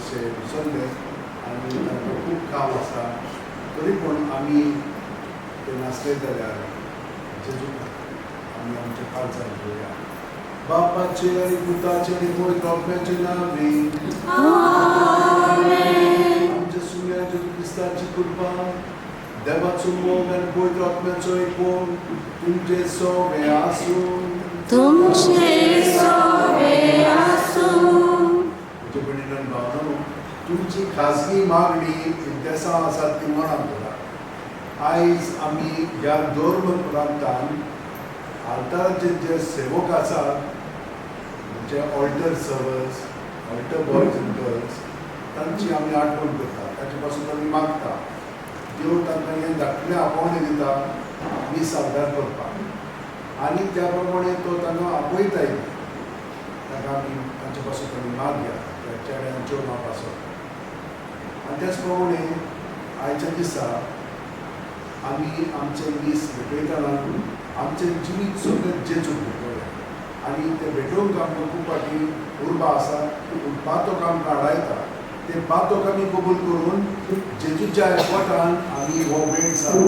मातशे विसरले आनी तांकां खूब काम आसा, तरी पूण आमी ते नासले जाल्यार जेजू आमी आमच्या काळजान घेवया. बापाचे आनी पुताचे आनी पवित्र आत्म्याचे नांवे आमच्या सुम्या जेजू क्रिस्ताची कृपा, देवाचो मोग आनी पवित्र आत्म्याचो एकवट तुमचे सोवे आसूं. तुमचे सोवे आसूं. म्हजे भयणीन भावनो, तुमची खाजगी मागणी इंतेसांव आसात ती मनात धरात. आयज आमी ह्या धर्म प्रांतान आल्ताराचे जे सेवक आसात, म्हणजे altar servers, altar boys and girls, तांची आमी आठवण करता, ताचे पासून आमी मागता. देव तांकां हें धाकलें आपोवणें दिता मीस सादर करपाक आनी त्या प्रमाणे तो तांकां आपयताय. तांकां आमी तांचे पासून आमी मागया त्या चेड्यान चेडवां पासून. आनी त्याच प्रमाणे आयच्या दिसा आमी आमचें मीस भेटयतना आमचें जिवीत सगळें जेजूक भेटोवया आनी तें भेटोवंक आमकां खूब फावटी उर्बा आसा, पूण पातोक आमकां आडायता. तें पातोक आमी कबूल करून जेजूच्या एकवटान आमी हो वेळ सारू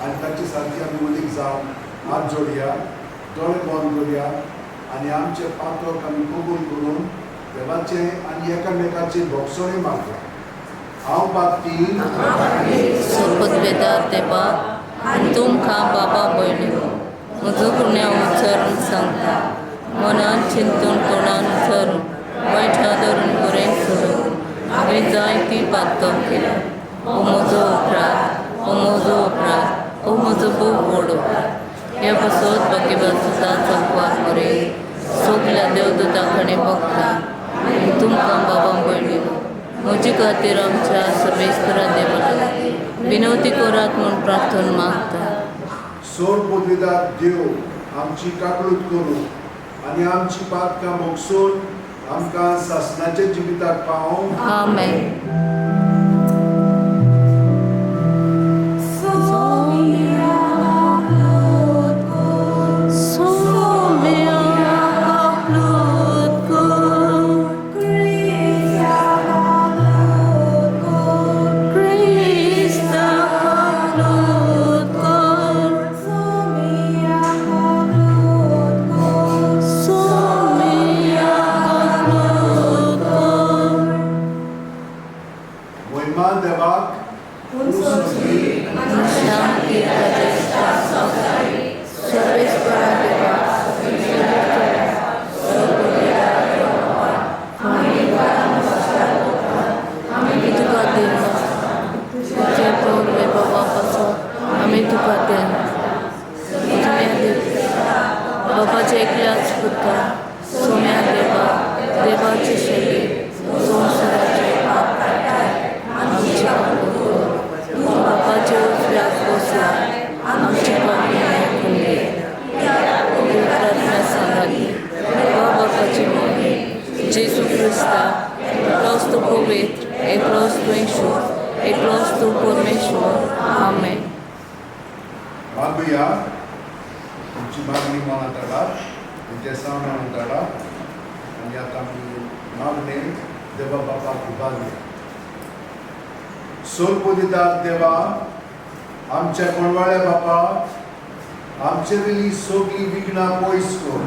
आनी ताचे सारकी आमी उदीक जावन हात जोडया, दोळे बंद करुया आनी आमचे पातोक आमी कबूल करून देवाचें आनी एकामेकाचे भोगसणे मागया. हांव बाती सोपतवेदार देवा, तुमकां बाबा भयणीनो म्हजो गुन्यांव उच्चारून सांगता. मनान चिंतून तोंडान उच्चारून वायटां धरून बरें सोडून हांवें जायतीं पातकां केल्या. हो म्हजो अपराध, हो म्हजो अपराध, हो म्हजो खूब व्हड अपराध. ह्या पासत बाकीबाब चकवार बरे सगल्या देवदूतां कडेन भोगता आनी तुमकां बाबा भयणीनो म्हजे खातीर आमच्या सर्वेस्परा देवाक विनवती करात म्हूण प्रार्थना मागता. सोड पदवीदार देव आमची काकळूत करूं आनी आमची पातकां मोगसून आमकां सासणाच्या जिविताक पावोवं. आमेन. महिमा देवाक. शांती सर्वेस्परा देवा. आमी तुका देवा तुझे पौर्वे बाबा पासत आमी तुका देव सोम्या देव बाबाच्या एकल्याच पुता सोम्या देवा, देवाचे शरीर संवसाराचे पाप काडटाय, आमचे काकूट कर. तूं बापाच्या उजव्याक बसला, आमचे पापी आयकून घे. प्रार्थना सांगाली देवा बापाची मोगी जेजू क्रिस्ता, एकलोच तूं पवित्र, एकलोच तूं ईश्वर, एकलोच तूं परमेश्वर. आमेन. मागुया. तुमची मागणी मनात हाडात, इंतेसांव मनात हाडात आनी आतां आमी मागणे देवा बापाक उबारया. सोलपोदिदार देवा, आमच्या कोणवाळ्या बापा, आमचे वयली सगळीं विघ्नां पयस कर.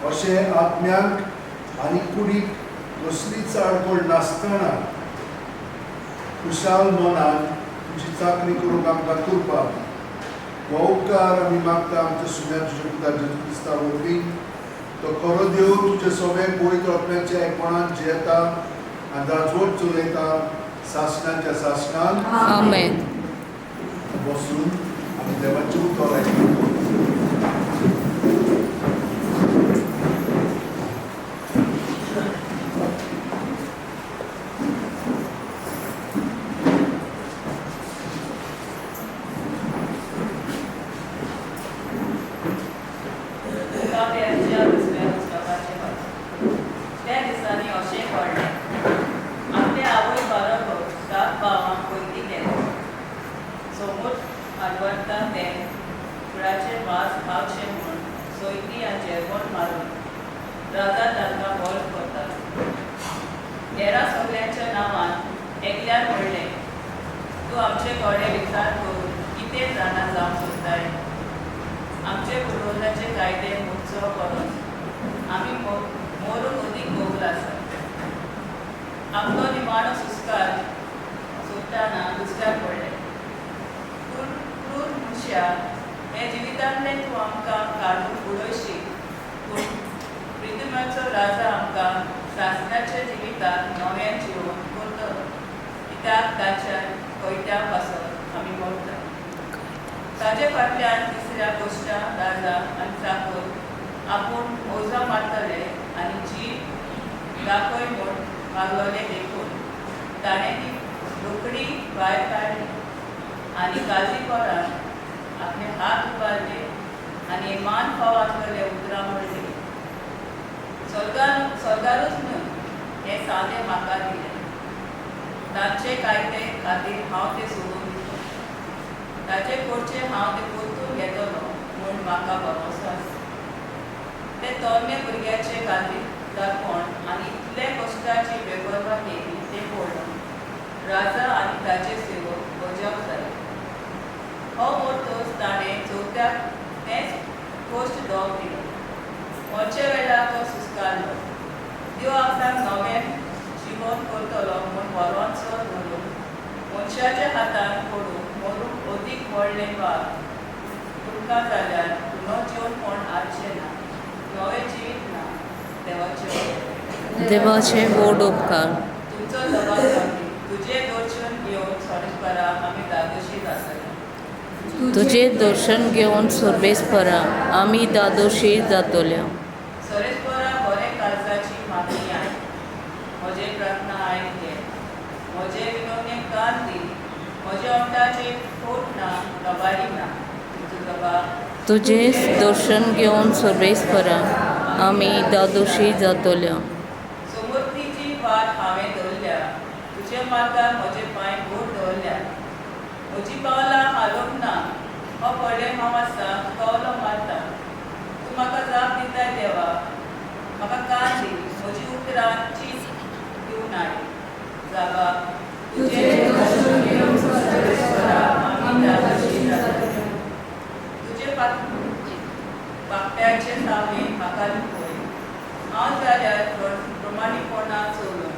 अशें आत्म्याक आनी कुडीक कसलीच आडखळ नासतना खुशाल मनान तुजी चाकरी करूंक आमकां कृपा दी. हो उपकार आमी मागता आमच्या सुम्या तुज्या पुता जेजू क्रिस्ता वरवीं. तो खरो देव तुजे सोबे पवित्र आत्म्याच्या एकपणान जियेता आनी राजवट चलयता सासणाच्या सासणान. आमेन. बसून आमी देवाचें उतर आयकूं. काव्याच्या दुसऱ्या पुस्तकाचें वाचन. त्या दिसांनी अशें घडलें, आपले आवय बरोबर सात भावांक पयलीं केले. समूर आडवरता तें फुडाचे वास खावचे म्हूण सोयती जेवण मारून राजा तांकां बळ करतालो. हेरा सगल्यांच्या नांवान एकल्यान म्हणलें, तूं आमचे कडेन विचार करून कितें जाणा जावंक सोदताय? आमचे पुर्वजाचे कायदे मोडचो परस आमी मरूंक अदीक कबूल आसा. आपलो निमाणो सुस्कार सोदतना दुसऱ्याक पडलें, क्रूर मनशा, हे जिवितांतलें तूं आमकां काडून उडयशी, पूण प्रितुमाचो राजा आमकां सासणाच्या जिवितांत नव्यान जिवन करतलो, कित्याक ताच्या कोयत्या पासत आमी मरता. ताजे फाटल्यान तिसऱ्या गोश्टा राजा आनी चाकर आपूण ओजा मारतले आनी जीव दाखय म्हूण मागलोले देखून ताणें ती रोखडी भायर काडली आनी काळजीपणान आपले हात उबारले आनी मान फाव आसलेले उतरां म्हणली, स्वर्गारूच न्हय हें सादें म्हाका दिलें, तांचे कायदे खातीर हांव तें सोडून दितलो, ताचे कडचें हांव तें परतून घेतलो म्हूण म्हाका भरोसो आसा. ते तरणे भुरग्याचे काळजीदारपण आनी इतले कश्टाची बेगोरवा केली तें पळोवन राजा आनी ताचे सेवक अजाप जाले. हो मरतच ताणें चवथ्याक तेंच कश्ट दोग दिलो. मरचे वेळार तो सुस्कारलो, देव आपणाक नवें जिवन करतलो म्हूण भरवंसो धरून मनशाच्या हातान पडून मरूंक अदीक व्हडलें वाग तुमकां जाल्यार पुनर्जीवनपण आसचें ना, नवें जिवीत ना. देवाचें देवाचे व्हड उपकार. तुमचो जबाब जावंदी. तुजें दर्शन घेवन सर्वेस्परा आमी धादोशी जातले. तुजें दर्शन घेवन सर्वेस्परा आमी धादोशी जातले. सर्वेस्परा बरें काळजाची मागणी आयक, म्हजे प्रार्थना आयक घे, म्हजे विनवणेक कान दी, म्हज्या ओंठाचे खोट ना, लबाडी ना. तुजो जबाब. तुजें दर्शन घेवन सर्वेस्परा आमी धादोशी जातले. समृद्धीची वाट हांवें दवरल्या, तुज्या मार्गार म्हजे पांय घट दवरल्या, म्हजी पावलां हालोवंक ना. हो पळय हांव आसा, तुका उलो मारता, तूं म्हाका जाप दिताय. देवा म्हाका कान दी, म्हजी उतरां चीज दिवन आय. जाबा. तुजें दर्शन घेवन सर्वेस्परा आमी धादोशी जातले. तुजे पाकट्याचे सावळेन म्हाका लिपय, हांव जाल्यार प्रमाणीपणा चलून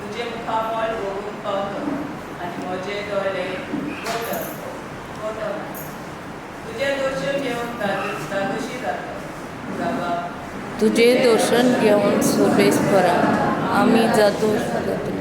तुजें मुखामळ बघूंक पावतलो आनी म्हजे दोळे वतलो. तुजें दर्शन घेवन धादोशी जाता. जाबा. तुजें दर्शन घेवन सर्वेस्परा आमी धादोशी जातले.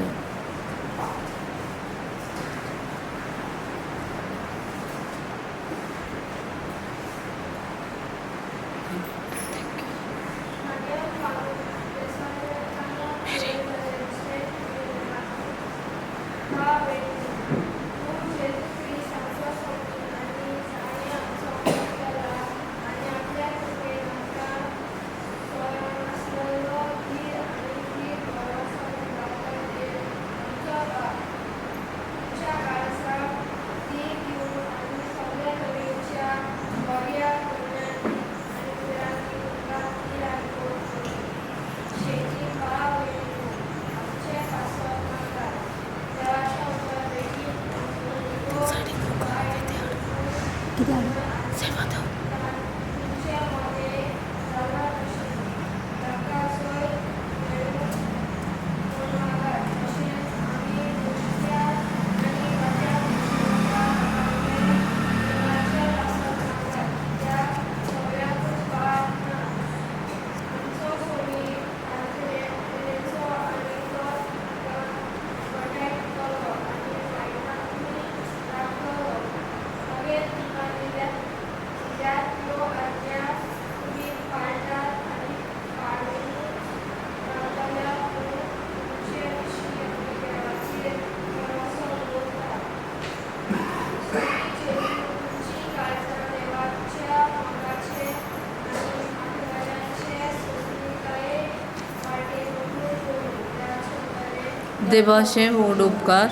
देवाचे व्हड उपकार.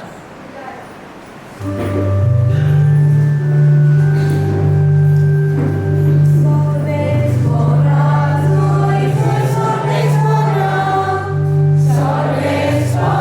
Salve,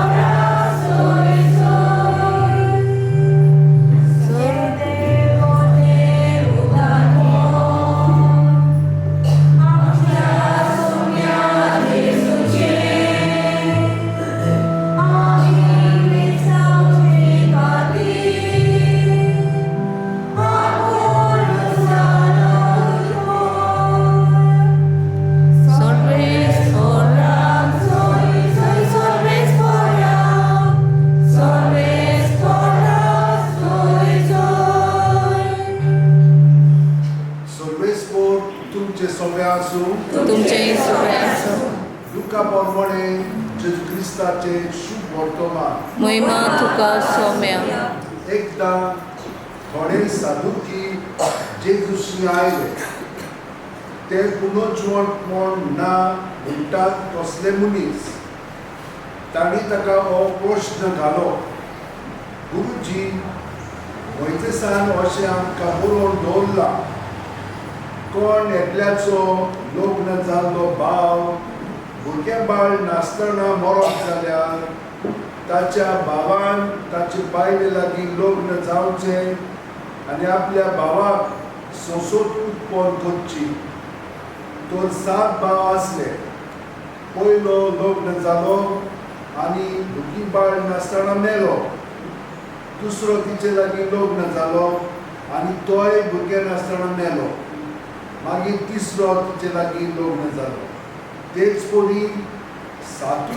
क्रिस्ताचें शुभ वर्तमान. महिमा तुका सोम्या. एकदां थोडे सादुकी जेजूशी आयले. ते पुनर्जिवंतपण ना म्हणटात तसले मनीस. तांणी ताका हो प्रश्न घालो, गुरुजी, मोयजेसान अशें आमकां बरोवन दवरलां, कोण एकल्याचो लग्न जाल्लो भाव भुरगें बाळ नासतना मरत जाल्यार ताच्या भावान ताचे बायले लागीं लग्न जावचें आनी आपल्या भावाक संसद उत्पन्न करची. तर 7 भाव आसले. पयलो लग्न जालो आनी भुरगीं बाळ नासतना मेलो. दुसरो तिचे लागीं लग्न जालो आनी तोय भुरगें नासतना मेलो. मागीर तिसरो तिचे लागीं लग्न जालो. तेच परी 7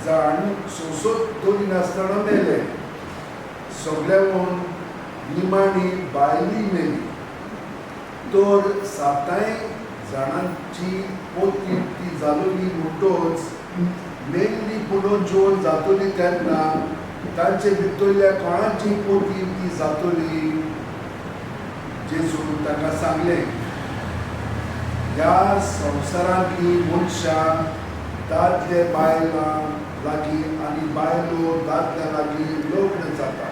जाण संसद दवरिनासतना मेले. सगळ्यांहून निमाणी बायलूय मेली. तर 7 जाणांची पोती ती जालोली म्हणटच मेल्ली पुनर्जीवन जातली तेन्ना तांचे भितरल्या कोणाची पोती ती जातली? जेजून ताका सांगलें, ह्या संवसारांतलीं मनशां दादले बायलां लागीं आनी बायलो दादल्या लागीं लग्न जाता,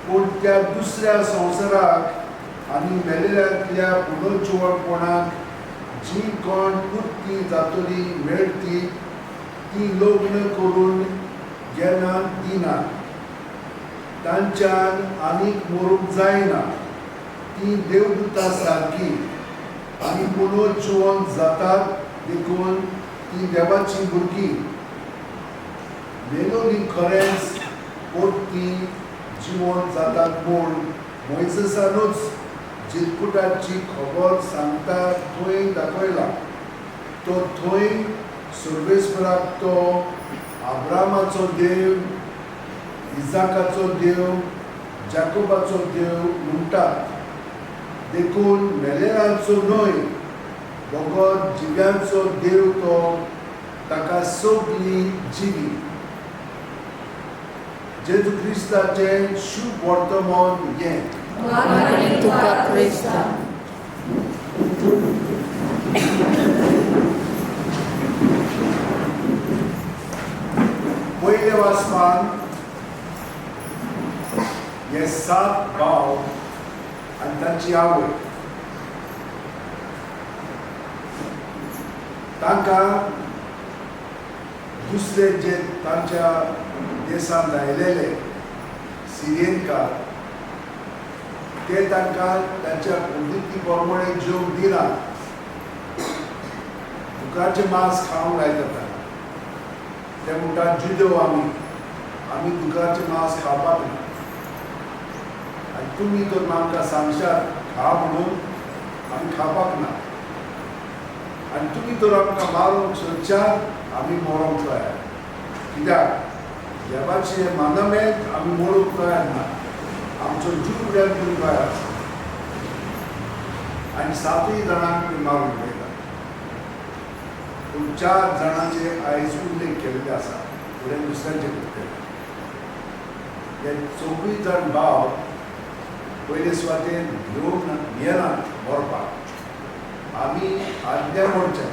पूण त्या दुसऱ्या संवसाराक आनी मेलेल्यांतल्या पुनर्जिवंतपणाक जी कोण पुर्ती जातली मेळटी ती लग्न करून घेना दिनात. तांच्यान आनीक मरूंक जायना. ती देवदूता सारकी आनी पुनर्जिवन जातात, देखून ती देवाची भुरगीं. मेलोली खरेंच परती जिवन जातात म्हूण मोयजेसानूच जिरकुटाची खबर सांगता थंय दाखयला. तो थंय सर्वेस्पराक तो आब्रामाचो देव, इजाकाचो देव, जाकोबाचो देव म्हणटात. देखून मेलेल्यांचो न्हय बगर जिव्यांचो देव तो, ताका सगळी जिवी. जेजू क्रिस्ताचें शुभ वर्तमान हें. तुका क्रिस्ता. पयले वाचपान हे 7 भाव आनी तांची आवय, तांकां दुसरे जे तांच्या देशांत आयलेले सिरियनकार ते तांकां तांच्या पद्दती प्रमाणे जेवंक दिनात. दुकराचें मांस खावंक लायतात. ते म्हणटात जुदेव आमी, आमी दुकराचें मांस खावपाक ना, आनी तुमी तर आमकां सांगशात खा म्हणून, आमी खावपाक ना, आनी तुमी तर आमकां मारूंक सोदशात, आमी मरोंक तयार. कित्याक देवाचें मानमेंत आमी मरूंक तयार ना, आमचो जीव पर्यंत तुमी तयार आसा. आनी 7 जाणांक तुमी मारून उडयता. पूण 4 जाणांचे आयज उल्लेख केल्ले आसा, फुडें दुसऱ्यांचे करतले. हे 4 जाण भाव पयले सुवातेर घेवन येनात मरपाक. आमी आदल्या मोडचे,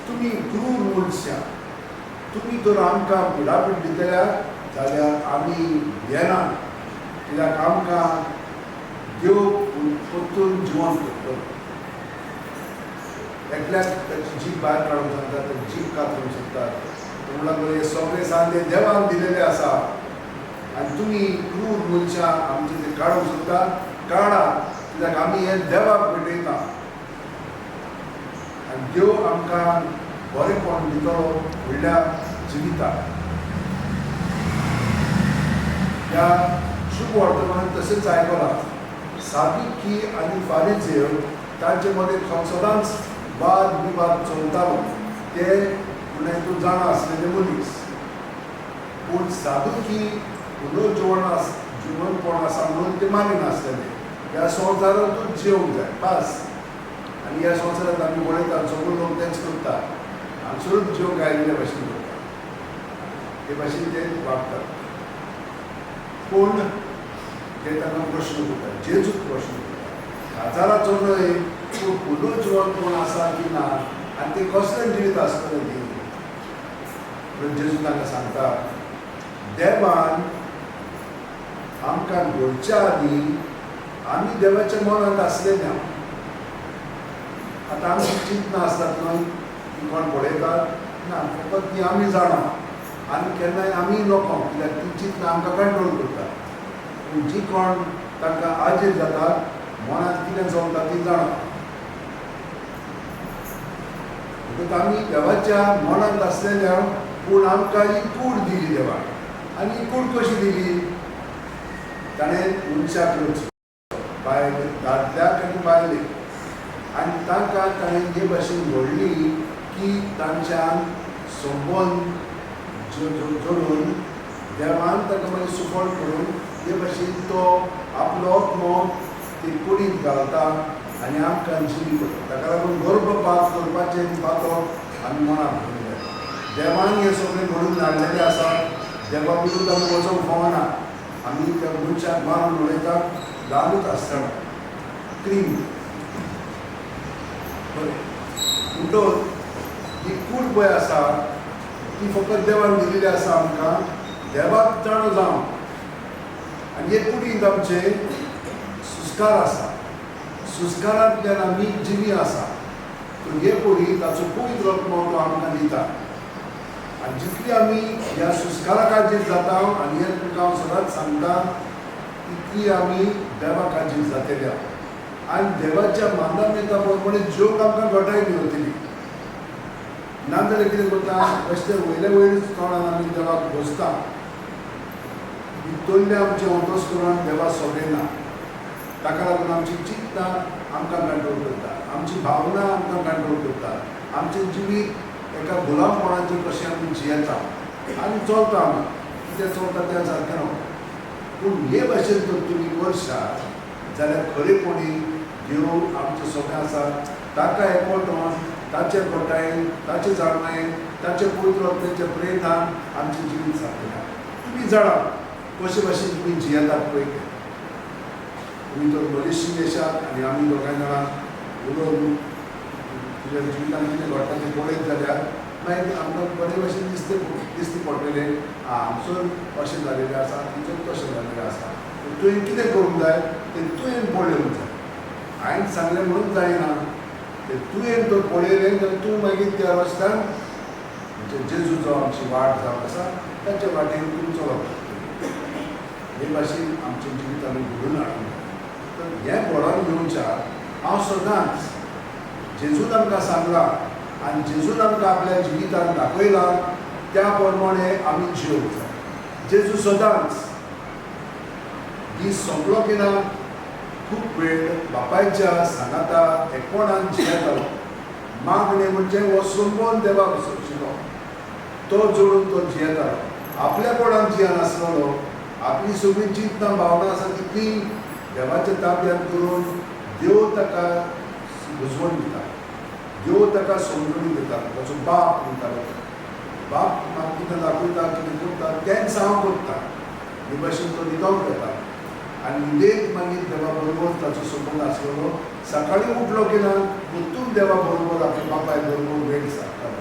तुमी क्रूर मनशां, तुमी तर आमकां पिडापीड दितल्या जाल्यार आमी येनात, कित्याक आमकां देव परतून जिवन करतलो. एकल्याक ताची जीभ भायर काडूंक शकता, ताची जीभ कातरूंक शकता. म्हणल्यार हे सगळे सांदे देवान दिलेले आसा आनी तुमी क्रूर मनशां आमचे ते काडूंक शकता, काडा, कित्याक आमी हे देवाक भेटयता आनी देव आमकां बरेंपण दितलो म्हणल्यार जिविताक. ह्या शुभ वर्तमानान तशेंच आयकलां, सादुकी आनी फारिजेव तांचे मदें सदांच वाद विवाद चलतालो. ते म्हणल्यार तूं जाणा आसलेले मनीस, पूण सादुकी पुनर्जिवन जिवनपण आसा म्हणून ते मानिनासलेले. ह्या संवसारांतूच जिवंक जाय बस, आनी ह्या संवसारांत आमी पळयतात सगळे लोक तेंच करता. हांगसरूच जेवंक आयिल्ले भाशेन करता, ते भाशेन ते वागतात. पूण ते तांकां प्रश्न करता, जेजूक प्रश्न करता, काजाराचो न्हय पूण पुनर्जिवन कोण आसा की ना आनी ते कसलें जिवीत आसतलें ती. पूण जेजू तांकां सांगता, देवान आमकां घडच्या आदीं आमी देवाच्या मनांत आसले ना. आतां आमची चिंतना आसतात न्हय ती कोण पळयतात ना, फकत ती आमी जाणा आनी केन्नाय आमी नको, कित्याक ती चिंतना आमकां कंट्रोल करता. पूण जी कोण तांकां आजीर जातात मनांत कितें चलता ती जाणा. म्हणटकच आमी देवाच्या मनांत आसलेल्या, पूण आमकां ही कूड दिली देवान. आनी ही कूड कशी दिली? ताणें मनशाक रचलो, बायल दादल्याक आनी बायलेक, आनी तांकां ताणें जे भाशेन घडली की तांच्यान संबंद जोडून देवान ताका मागीर सुफळ करून हे भाशेन तो आपलो आत्मो ते कुडींत घालता आनी आमकां जिवी करता. ताका लागून गर्भपात करपाचें पातक आमी मनाक धरूंक जाय. देवान हें सगळें घडून हाडलेलें आसा. देवा विरुद्ध आमी वचोंक फावना. आमी त्या मनशाक मारून उडयतात ल्हानूच आसतना क्रीम. बरें, म्हणटकच ही कूड पळय आसा ती फकत देवान दिलेली आसा आमकां, देवाक जाणो जावं. आनी हे कुडींत आमचे संस्कार आसा, संस्कारांतल्यान आमी जिवी आसा. तर हे कुडी ताचो पवित्र आत्मो तो आमकां दिता. आनी जितली आमी ह्या संस्कारा काजीर जाता, आनी हें तुमकां हांव सदांच सांगता, तितली आमी देवा काजीर जातले. आनी देवाच्या मानधन्यता प्रमाणे ज्योक आमकां घटाय मेळटली. नाजाल्यार कितें करता, बेश्टे वयले वयरूच तोंडान आमी देवाक घोसता, भितरलें आमचें अंतस्करण देवा सोबेना. ताका लागून आमची चिंतना आमकां कंट्रोल करता, आमची भावना आमकां कंट्रोल करता, आमचें जिवीत एका गुलामपणाचें कशें आमी जियेता आनी चलता. आमी कितें चलता त्या सारकें न्हू. पूण हे भाशेन जर तुमी करशात जाल्यार खरेपणी देव आमचें सगळें आसा ताका एकवटोन, ताचे घटायेन, ताचे जाणवायेन, ताचे पवित्र आत्म्याच्या प्रेरणान आमचें जिवीत सारकें. तुमी जाणा कशे भाशेन तुमी जियेतात पळय तें. तुमी तर मलेशी येशात आनी आमी दोगांय जाणां उलोवन तुज्या जिवितान कितें घडटा तें पळयत जाल्यार मागीर आमकां बरे भाशेन दिसते पडटलें, आं हांगसर अशें जालेलें आसा, थंयसर तशें जालेलें आसा. तुवें कितें करूंक जाय तें तुवें पळोवंक जाय. हांवें सांगलें म्हणून जायना, तें तुवें तर पळयलें जाल्यार तूं मागीर त्या रस्त्यान म्हणजे जेजू जो आमची वाट जावन आसा ताचे वाटेन तूं चलप शकतलें. हे भाशेन आमचें जिवीत आमी घडोवन हाडूंक जाय. तर हें घडोवन घेवच्याक हांव सदांच जेजून आमकां सांगलां आनी जेजून आमकां आपल्या जिवितान दाखयलां त्या प्रमाणे आमी जियोंक जाय. जेजू सदांच दीस सोंपलो की ना खूब वेळ बापायच्या सांगाता एकपणान जियेतालो. मागणें म्हणजे हो संबंद देवाक सोंशिल्लो, तो जोडून तो जियेतालो. आपल्यापणान जियेनासलो, आपली सगळीं चिंतना भावना आसा तितली देवाच्या ताब्यांत करून देव ताका बुजवण दिता, देव ताका समजणी दिता. ताचो बाप म्हणटालो, बाप म्हाका कितें दाखयता कितें करता तेंच हांव करता. हे भाशेन तो न्हिदोंक येता आनी न्हिदेंत मागीर देवा बरोबर ताचो संबंद आसलेलो. सकाळीं उठलो की ना परतून देवा बरोबर आपल्या बापाय बरोबर वेळ सारतालो.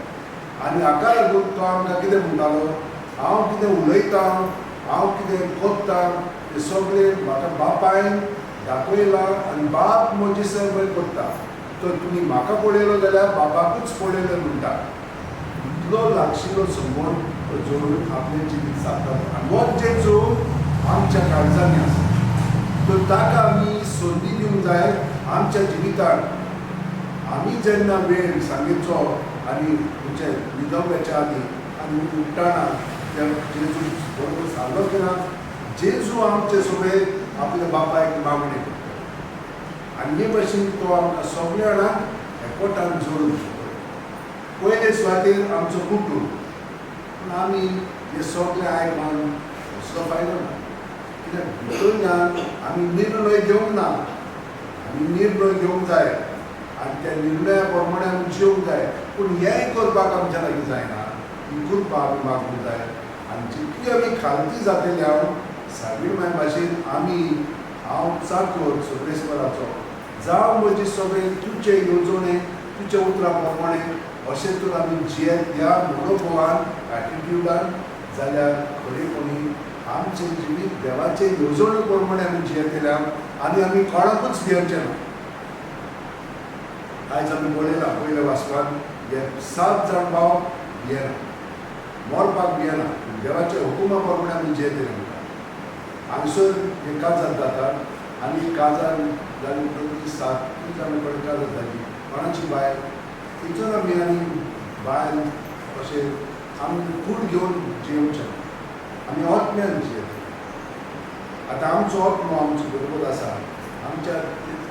आनी हाका लागून तो आमकां कितें म्हणटालो, हांव कितें उलयतां, हांव कितें करतां तें सगळें म्हाका बापायन दाखयलां आनी बाप म्हजी सेवा करता. तर तुमी म्हाका पळयलो जाल्यार बापाकूच पळयलें म्हणटा. इतलो लागशिल्लो संबंद तो जोडून आपलें जिवीत सारतालो. आनी हो जेजू आमच्या काळजांनी आसा, तर ताका आमी संदी दिवंक जाय आमच्या जिवितान. आमी जेन्ना वेळ सांगेचो आनी म्हणजे न्हिदोवपाच्या आदी आनी उठ्ठाना त्या जेजू बरोबर सांगलो की ना, जेजू आमचे सगळे आपल्या बापायक मागणी करता. आनी हे भाशेन तो आमकां सगळ्या जाणांक एकवटान जोडून दवरता. पयले सुवातेर आमचो कुटूंब, पूण आमी हे सगळे आयकून कसलो फायदो ना, कित्याक भितरल्यान आमी निर्णय घेवंक ना. आमी निर्णय घेवंक जाय. आनी त्या निर्णया प्रमाणे आमी जिवंक जाय. पूण हेंय करपाक आमच्या लागीं जायना, ही कृपा आमी मागूंक जाय. आनी जितली आमी खालती जातली हांव सावीर माय भाशेन आमी हांव चाकर सोबरेश्वराचो जावं म्हजी सगळें तुजे येवजणे तुज्या उतरां प्रमाणे अशें तर आमी जियेत ह्या मनोभावान एटिट्युडान जाल्यार खरेपणी आमचें जिवीत देवाचे येवजणे प्रमाणे आमी जियेतले आनी आमी कोणाकूच भियेवचें ना. आयज आमी पळयलां पयल्या वाचपान हे 7 जाण भाव भियेना, मरपाक भियेना, देवाच्या हुकुमा प्रमाणे आमी जियेतले म्हणटा. हांगसर हें काजार जाता आनी काजार जाले उपरांत 7 जाणां कडेन काजार जाली. कोणाची बायल थंयसर आमी आनी बायल अशें आमी कूड घेवन जियेवचें, आमी आत्म्यान जियेतले. आतां आमचो आत्मो आमचो बरोबर आसा, आमच्या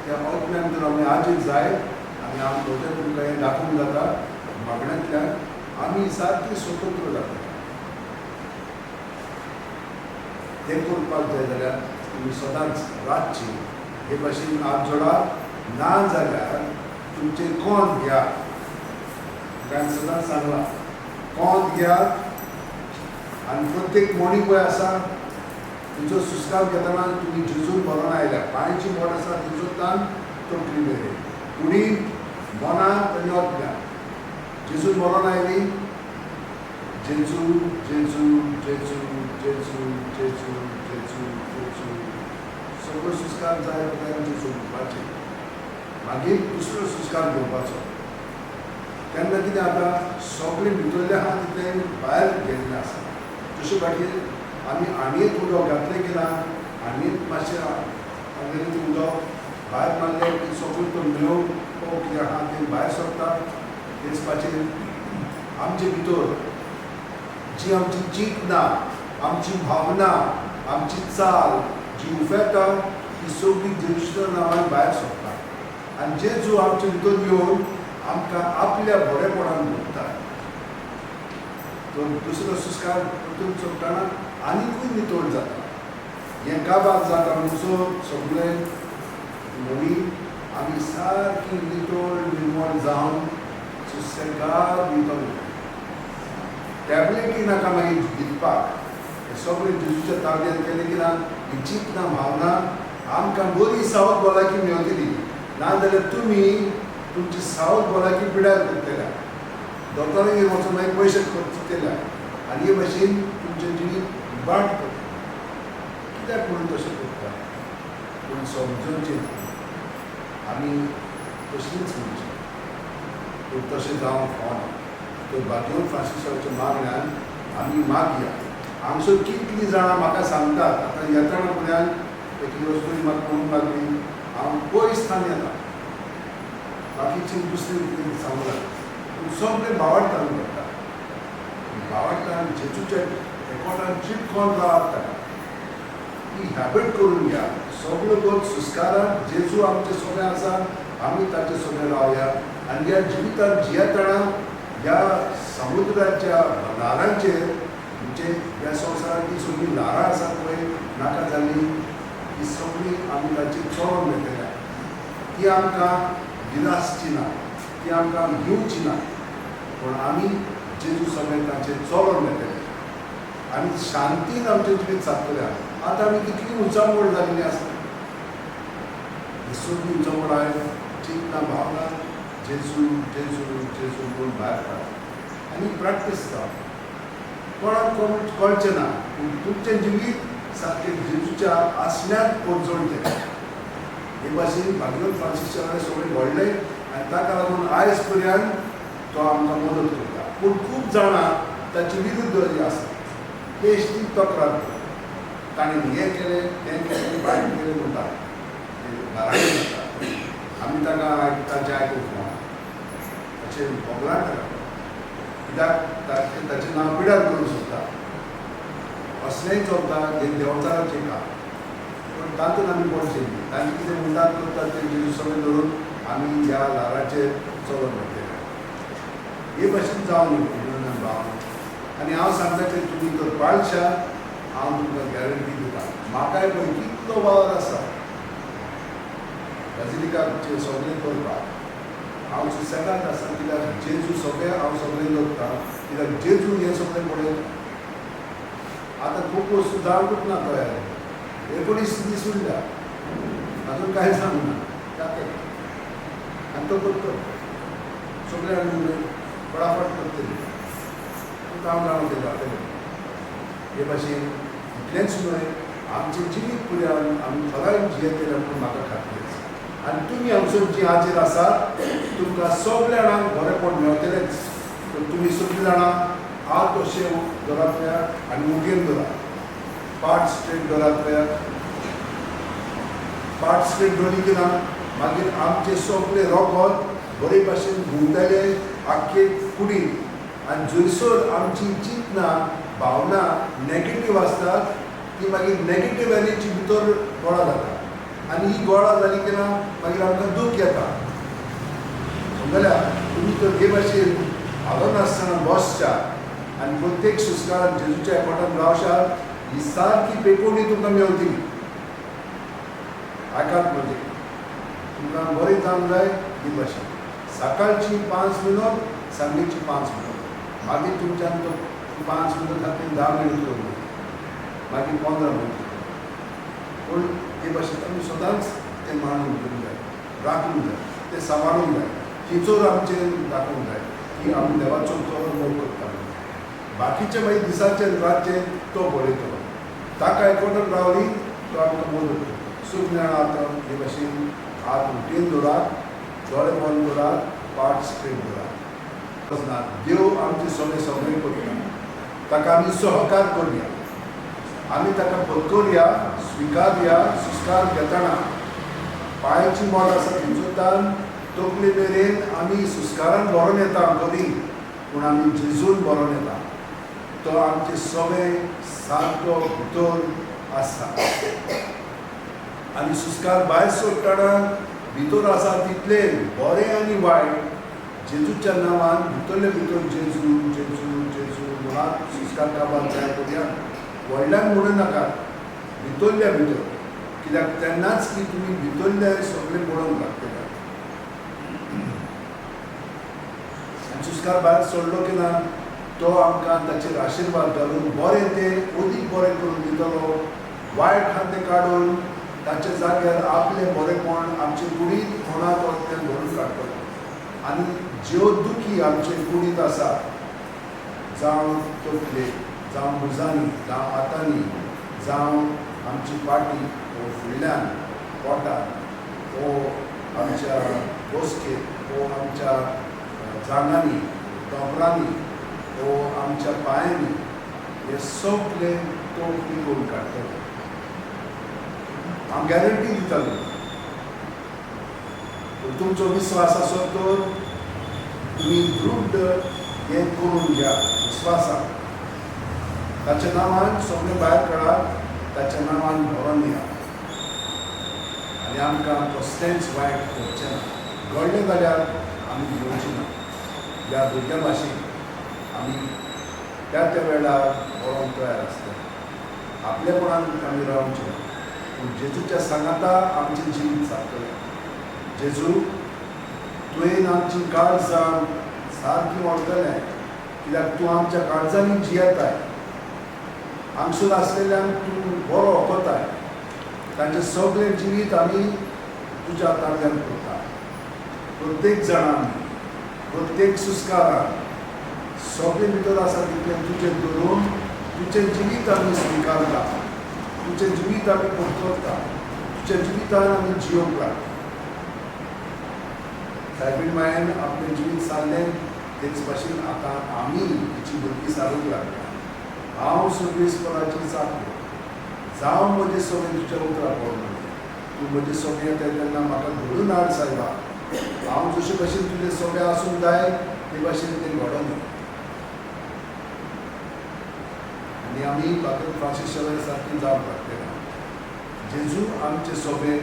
त्या आत्म्यान तर आमी आजीत जाय आनी आम म्हजें तुमकां हें दाखोवंक जाता मागण्यांतल्यान आमी सारकी स्वतंत्र जाता. तें करपाक जाय जाल्यार तुमी सदांच रातची हे भाशेन हात जोडात, ना जाल्यार तुमचें कोंत घ्या. तुमकां सदांच सांगलां कोंत घेयात आनी प्रत्येक मोणी पळय आसा तुमचो सुस्कार घेतना तुमी जेजून भरोन आयल्या, पांयची बोट आसा थंयसरल्यान तकली मेरेन, कुडीन मनांत आनी आत्म्यात जेजून मरोन आयली. जेजू जेजू जेजू जेजू जेजू जेजू जेजू सगळो सुस्कार जाय उपरांत जेजू म्हणपाचें, मागीर दुसरो सुस्कार घेवपाचो. तेन्ना कितें जाता सगळें भितरलें आहा तितलें भायर गेल्लें आसा. तशें मागीर आमी आणयेंत उदक घातलें की ना, आणयेंत मातशें आमगेलें तें उदक भायर मारलें की सगळें तो मेव कितें आहा तें भायर सरता. तेच पाचेर आमचे भितर जी आमची चिंतना, आमची भावना, आमची चाल जी उफेता ती सगळी जेजूच्या नांवान भायर सरता आनी जेजू आमचे भितर येवन आमकां आपल्या बरेपणान भोगता. तर दुसरो सुस्कार परतून सोडटना आनिकूय नितळ जाता. हें काबार जाता म्हणसर सगळें म्हणी आमी सारकी नितळ निर्मळ जावन सुसेगाद नितळ. टॅबलेटी नाका मागीर दिवपाक, हें सगळें जेजूच्या ताब्यांत केलें की ना ही चिंतना भावना आमकां बरी सावध भलायकी मेळटली. ना जाल्यार तुमी तुमची सावध भलायकी पिड्यार करतल्या, दोतोरांगेर वचून मागीर पयशे खर्चितल्या आनी हे भाशेन तुमचें जिवीत इबाड करता. कित्याक म्हणून तशें करता? पूण समजूचें आमी तशींच म्हणचें, पूण तशें जावंक फावना. तर बाग्यो फ्रांसिसाच्या मागण्यान आमी मागया. हांगसर कितलीं जाणां म्हाका सांगतात, आतां येतना फुड्यान एक वस्तू म्हाका म्हणूंक लागली हांव पयस थावन येता, बाकीची दुसरी कितें सांगूंक लागली, पूण सगळें भावार्थान करता. भावार्थान जेजूच्या एकोटान चिटकोन रावात, ताका ही हॅबिट करून घ्या. सगळ्यो गोत सुस्कारान जेजू आमचे सगळें आसा, आमी ताचे सगळें रावया आनी ह्या जिवितान जियेतना ह्या समुद्राच्या ल्हारांचेर म्हणजे ह्या संवसारांत ती सगळीं ल्हारां आसात पळय नाका जाल्ली ती सगळीं आमी ताचेर चलोन मेळटल्या. ती आमकां दिलासची ना, ती आमकां घेवची ना, पूण आमी जेजू सगळें ताचेर चलोन मेळटले आनी शांतीन आमचें जिवीत सादतलें. आतां आमी कितली उचांबळ जाल्ली आसा, ही सगळी उचांबळ हांवें चिंतना भावना जेजू जेजू जेजू म्हणून भायर काडटा आनी प्रॅक्टीस जावं. कोणाक कोण कळचें ना, पूण तुमचें जिवीत सारकें जेजूच्या आसण्यांत पोरजोणचें. हे भाशेन भागीरथ फ्रांसिसच्या वेळार सगळें घडलें आनी ताका लागून आयज पर्यंत तो आमकां मदत करता. पूण खूब जाणां ताचे विरुद्ध जी आसा बेश्टी तक्रार करता, ताणें हें केलें तें केलें वायट केलें म्हणटा, घरांत म्हणटा. आमी ताका ताचें आयकूंक फावना, ताचें भोगलां ताका, कित्याक ताचें नांव पिड्यार करूंक सोदता. असलेंय चलता हें देंवचाराचें काम, पूण तातूंत आमी पडचें न्ही. तांचें कितें म्हणटात करतात तें जेजू सगळें धरून आमी ह्या ल्हाराचेर चलोन वतले. हे भाशेन जावं न्हय भाव. आनी हांव सांगता की तुमी तर पाळशात, हांव तुमकां गॅरंटी दिता. म्हाकाय पळय कितलो वावर आसा बाजिलिकाचें सगळें करपाक, हांव सुसेगाद आसा कित्याक जेजू सगळें हांव सगळें दवरता कित्याक जेजू हें सगळें पळयता. आतां खूब वस्तू जावंकूच ना तयार 19 दीस उरल्या अजून कांय जावंक ना जाता आनी तो करतो सगळें आमी फटाफट करतली हांव जाणा तें जातलें. हे भाशेन इतलेंच न्हय आमचें जिवीत पुराय आमी थोड्या जियेतले म्हणून म्हाका खात्री आसा. आनी तुमी हांगसर जी हाजीर आसात तुमकां सगल्या जाणांक बरेंपण मेळटलेंच. पूण तुमी सगळीं जाणां हात अशें दवरात पळया आनी उगेन दवरात, पाट स्ट्रेट दवरात पळया. पाट स्ट्रेट दवरली की ना मागीर आमचें सगळें रोगत बरे भाशेन घुंवतलें आख्खे कुडीन. आनी जंयसर आमची चिंतना भावना नेगेटीव आसतात ती मागीर नेगेटीव एनर्जी भितर गोळा जाता आनी ही गोळा जाली की ना मागीर आमकां दूख येता. समजल्या तुमी तर हे भाशेन हालनासतना बसच्या आनी प्रत्येक सुस्कारान जेजूच्या एकवटान रावशात ही सारकी पेकोवणी तुमकां मेवतली. आयकात म्हणजे तुमकां बरें जावंक जाय ही भाशेन सकाळची 5 मिनट सांजेची 5 मिनट मागीर तुमच्यान तो 5 मिनट खातीर 10 मिनट करूं मागीर 15 मिनट. पूण ते भाशेन आमी सदांच तें मांडून घेवंक जाय, राखूंक जाय, तें सांबाळूंक जाय, थिंचोर आमचें दाखोवंक जाय की आमी देवाचो चड मोग करता. बाकीचे मागीर दिसाचे रातचे तो पळयतलो ताका एकवटान रावली तो आमकां मदत करता. सुख जाणां आतां हे भाशेन हात उटेन दवरात, दोळे बंद दवरात, पाट स्ट्रेट दवरात. ना देव आमचें सगळें सगळें करता, ताका आमी सहकार करुया, आमी ताका पत्करुया, स्विकारुया. सुस्कार घेतना पांयची मोड आसा थंयसरतान तकले मेरेन आमी सुस्कारान भरोन येता बरी, पूण आमी जेजून भरोन येता. तो आमचें सगळें सारको भितर आसा आनी सुस्कार भायर सोडटना भितर आसा तितलें बरें आनी वायट जेजूच्या नांवान भितरले भितर जेजू जेजू जेजू म्हणून सुस्कार काबार जाय करुया. व्हडल्यान म्हणू नाका, भितरल्या भितर, कित्याक तेन्नाच की तुमी भितरले सगळें पळोवंक लागतले. आनी सुस्कार भायर सोडलो की ना तो आमकां ताचेर आशिर्वाद घालून बरें तें अदीक बरें करून दितलो, वायट आहा तें काडून ताच्या जाग्यार आपलें बरेंपण आमचे कुडींत कोणाक तें भरून काडटलो. आनी ज्यो दुखी आमचे कुडींत आसा जावं तकलेक, जावं भुजांनी, जावं हातांनी, जावं आमची पाटी वो फुडल्यान पोटान वो आमच्या बसकेक वो आमच्या जांगांनी तोंपरांनी वो आमच्या पांयांनी हे सगळे तो पिकोवन काडटलो. हांव गॅरंटी दितालो. पूण तुमचो विस्वास आसत तर तुमी दृढ हें करून घ्या विस्वासान. ताच्या नांवान सगळें भायर काडात, ताच्या नांवान भरोन या आनी आमकां कसलेंच वायट करचें ना. घडलें जाल्यार आमी घेवचें ना. ह्या भुरग्यां भाशेन आमी त्या त्या वेळार बरोवंक तयार आसता. आपलेपणान आमी रावचें ना, पूण जेजूच्या सांगाता आमचें जिवीत सारतलें. जेजू तुवें आमची काळजां सारकी वळखलें कित्याक तूं आमच्या काळजांनी जियेताय. हांगसर आसलेल्यांक तूं बरो वखताय. तांचें सगळें जिवीत आमी तुज्या ताब्यांत करता. प्रत्येक जाणान प्रत्येक सुस्कारान सगळें भितर आसा तितलें तुजें धरून तुजें जिवीत आमी स्विकारता, तुजें जिवीत आमी पत्करता, तुज्या जिवितान आमी जियोवंक लागता. सायबीण मायेन आपलें जिवीत सारलें तेच भाशेन आतां आमी तिची भुरगीं सारूंक लागता. हांव सर्वेस्पराची चाकरो जावं म्हजें सगळें तुज्या उतरां पळोवन तूं म्हजें सगळें येता तेन्ना म्हाका घडून हाड सायबा. हांव जशे भाशेन तुजें सगळें आसूंक जाय ते भाशेन तें घडोन. आनी आमी पाद्र फ्रांसीस शावेर सारकी जावंक लागतले. जेजू आमचे सगळे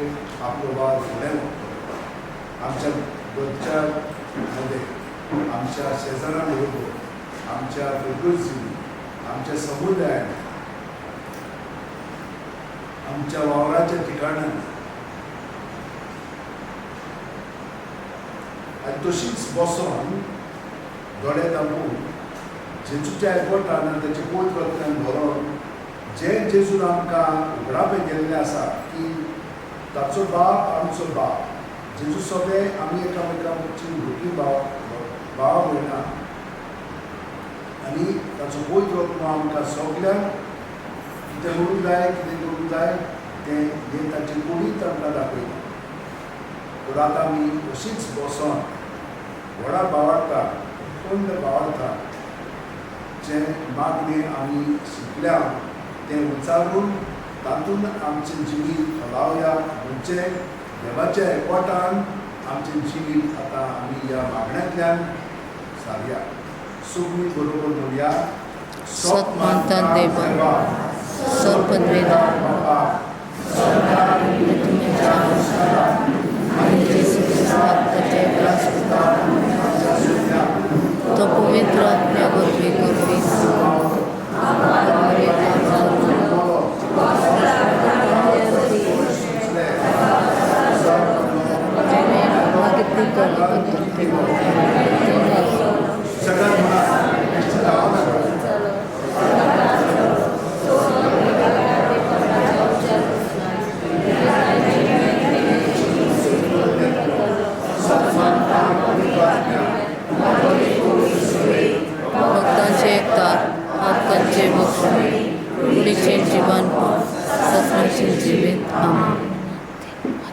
आपलो वावर फुडें व्हरतलो. आमच्या घरच्या मध्ये, आमच्या शेजारा बरोबर, आमच्या फिरगर्जींनी, आमच्या समुदायान, आमच्या वावराच्या ठिकाणांनी. आनी तशीच बसोन दोळे दामून जेजूच्या एकवटान आनी ताचे पवित्र भरोन जें जेजून आमकां उगडापें केल्लें आसा की ताचो बाप आमचो बाप, जेजू सगळे आमी एकामेकांची भुरगीं भाव भाव भयणां आनी ताचो पवित्र आत्मो आमकां सगल्यांक कितें करूंक जाय कितें करूंक जाय तें हें ताचे कुडीत आमकां दाखयता. तर आतां आमी अशीच बसोन व्हडा भावार्था अखंड भावार्था जें मागणें आमी शिकल्या तें उच्चारून तातूंत आमचें जिवीत फलावया, म्हणजे देवाच्या एकवटान आमचें जिवीत आतां आमी ह्या मागण्यांतल्यान सारया. सगळीं बरोबर म्हणया, सत मानता देवा, सत पदवेदा तो पवित्र आत्म्या वरवीं करपी भक्तांचे एकतार, पातकांचे बक्षण, कुडीचें जीवन सस्नाचें जिवीत. आमेन.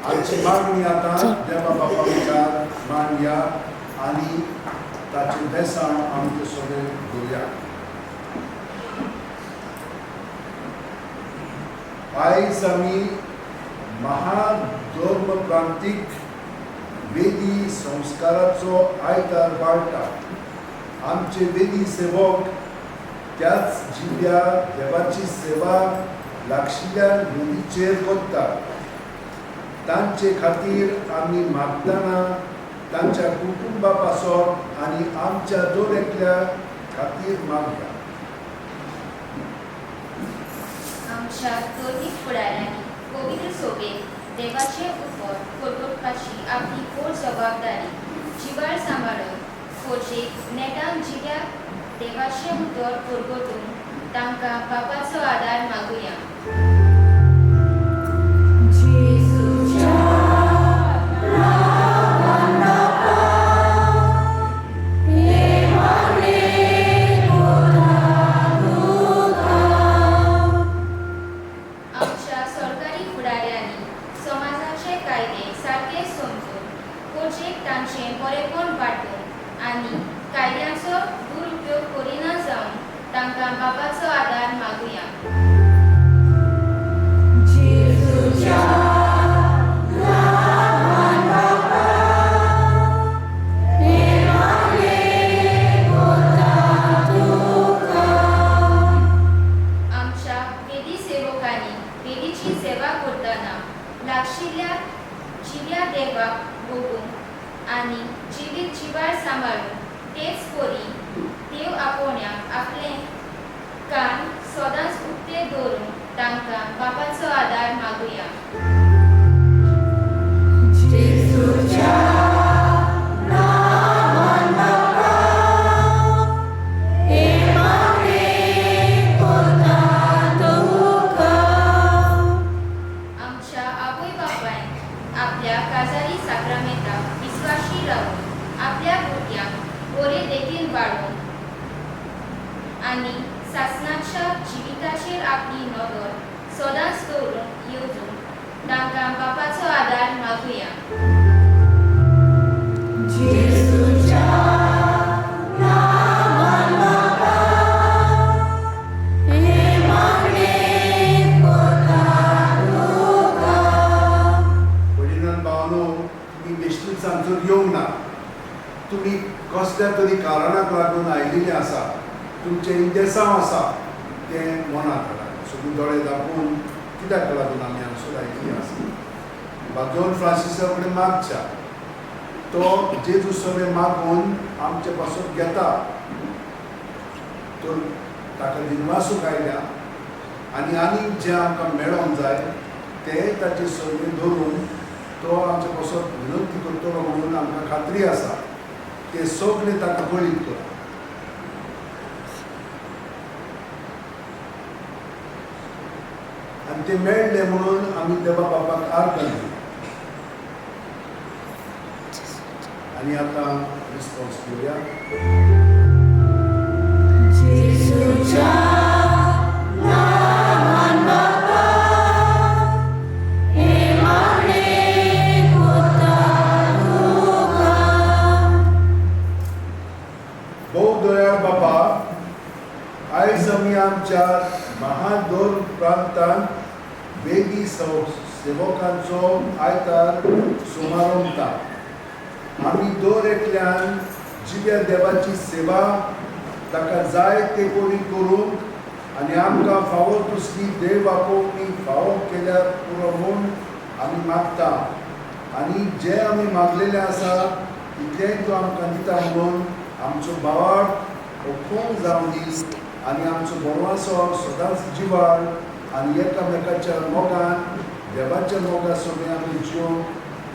आमची मागणी आतां देवा बापा मुखार मांडया आनी ताचें बेसांव आमचें सगळें दवरया. आयज आमी महाधर्मप्रांतीक वेदी संस्काराचो आयतार पाळटा. आमचे वेदी सेवक त्याच जिव्या देवाची सेवा लागशिल्ल्या वेदीचेर करतात. तांचे खातीर आमी मागतना तांच्या कुटुंबा पासत आनी आमच्या दर एकल्या खातीर मागया. आमच्या धर्मीक फुडाऱ्यांनी पवित्र सोबेक देवाचे उपर परगटपाची आपली व्हड जबाबदारी जिवाळ सांबाळून खोशेक नेटान जिव्या देवाचें उतर परगटून तांकां बापाचो आदार मागुया. आमच्या सरकारी फुडाऱ्यांनी समाजाचे कायदे सारके समजून खोशेक तांचें बरेपण वांटून आनी कायद्यांचो दुरुपयोग करिना जावन तांकां बापाचो आदार मागुया. आमच्या वेदी सेवकांनी वेदीची सेवा करतना लागशिल्ल्या जिव्या देवाक भोगून आनी जिवीत जिवाळ सांबाळून तेच परी देव आपोवण्याक आपलें कान सदांच उक्ते दवरून तांकां बापाचो आदार मागुया. आमच्या आवय बापायन आपल्या काजारी साक्रामेंताक विस्वाशी रावून आपल्या भुरग्यांक बरे देखीन वाडोवन आनी सासणाच्या जिविताचेर आपली नदर सदांच दवरून येवजून तांकां बापाचो आदार मागुया. वडिलान भावानो, तुमी बेश्टीच हांगसर येवंक ना, तुमी कसल्या तरी कारणाक लागून आयिल्ले आसा. तुमचें इंतेसांव आसा तें मनांत हाडा. सगळीं दोळे दाखोवन कित्याक लागून आमी हांगसर आयिल्ली आसा. दोन फ्रांसिसा कडेन मागच्या, तो जेजू सगळें मागून आमचे पासून घेता, तर ताका दिनवासूंक आयल्या आनी आनीक जें आमकां मेळोंक जाय तें ताचे सगळें धरून तो आमचे पासून विनंती करतलो म्हणून आमकां खात्री आसा. ते सगळे ताका कळीत कर. आनी ते मेळ्ळे म्हणून आमी देवा बापाक आर्गां दिली. आनी आतां रिस्पॉन्स घेवया. भोव दयाळ बाबा, आयज आमी आमच्या महादोर प्रांतांत वेगी सेवकांचो आयतार सुमारंभता. आमी दर एकल्यान जिव्या देवाची सेवा ताका जाय ते कोणी करूंक आनी आमकां फावो तसली देव आपोवणी फावो केल्यार पुरो म्हूण आमी मागता. आनी जे आमी मागलेले आसा तितलेंय तो आमकां दिता म्हणून आमचो भावार्थ हुकूम जावं दी आनी आमचो भरवासो सदांच जिवाळ आनी एकामेकाच्या मोगान देवाच्या मोगा सगळें आमी जिवंक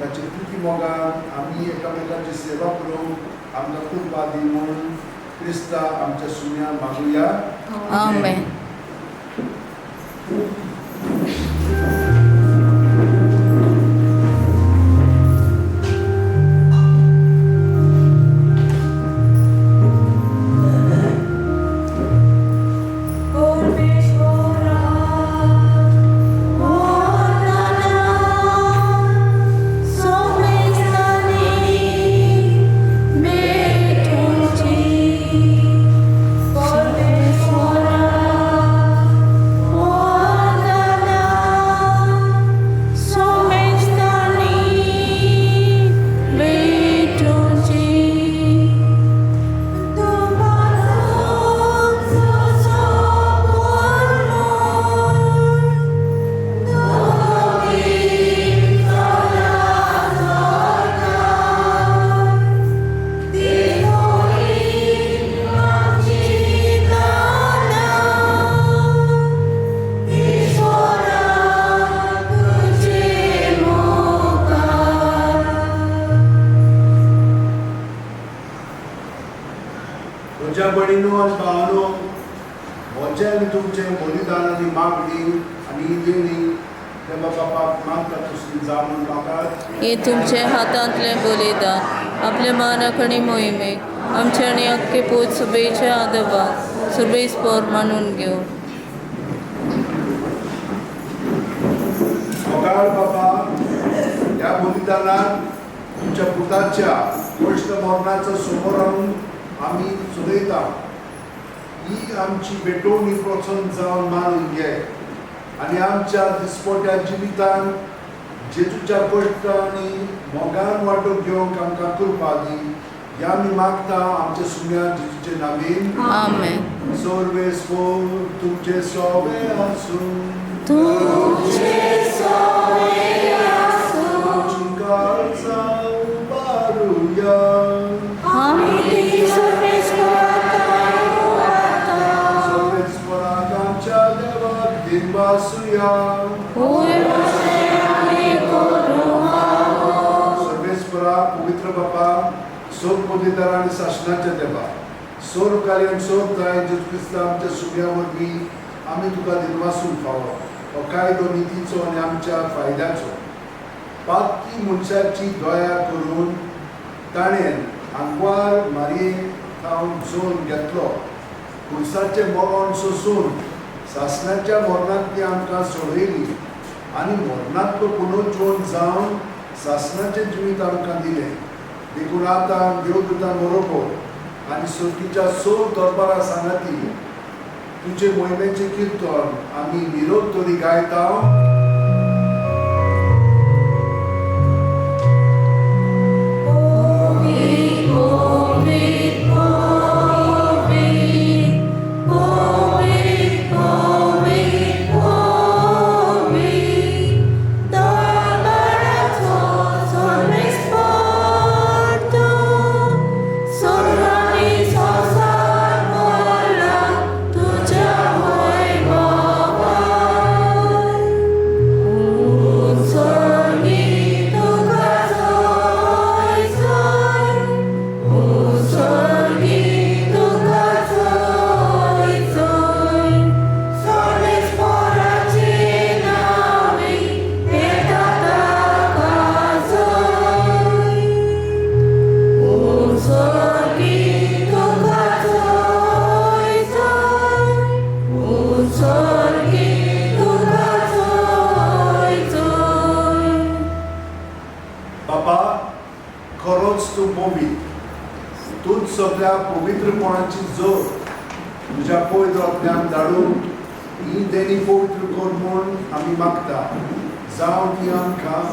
ताचे कृती मोगान आमी एकामेकाची सेवा करूंक आमकां कृपा दी म्हणून क्रिस्ता आमच्या सुन्या मागुया. आमेन. म्हज्या भयणीनो आनी भावानो, म्हजें आनी तुमचें बलिदान आनी मागणी आनी देणी देवा बापाक मागता तसली जावन मागात. हे तुमचे हातांतलें बलिदान आपल्या मानाक आनी मोहिमेक आमचे आनी अख्खे पूत सुबेच्या आदबाक सुबेस पोर मानून घेवं. मोगाळ बाबा, ह्या बलिदानान तुमच्या पुताच्या कश्ट मरणाचो समोर आणून आमी चलयता. ही आमची भेटवणी प्रोत्साहन जावन मानून घे आनी आमच्या दिसपट्या जिवितान जेजूच्या कश्ट आनी मोगान वांटो घेवंक आमकां कृपा दी. ह्या आमी मागता आमच्या सुम्या जेजूचे नावीन. आमेन. सर्वेस्पोर तुमचे सोवे आसूं. तुमचे सोवे आसूं. आमची काळजां उबारुया. सर्वेस्पोराक आमच्या देवाक दिनवासुया. सर्वेस्पोरा पवित्र बापा, सोद पवित्र आनी सासणाच्या देवा, सोर कार्यान सोद जाय जेजू क्रिस्ता आमच्या सुम्या वरवीं आमी तुका दिनवासूंक फावो. हो कायदो नितीचो आनी आमच्या फायद्याचो. पातकी मनशाची दया करून ताणें आंकवार मारये थावन जोन घेतलो. खुर्साचें मरण सोसून सासणाच्या मरणांत ती आमकां सोडयली आनी मरणांतलो पुनर्जीवन जावन सासणाचें जिवीत आमकां दिलें. देखून आतां देवदूतां बरोबर आनी सर्गीच्या सोद दरबारा सांगाती तुजे मोहिमेचें किर्तन आमी निरोध तरी गायता. सगल्या पवित्रपणाची जोर तुज्या पवित्र आत्म्यान धाडून ही देणी पवित्र कर म्हूण आमी मागता. जावं ती आमकां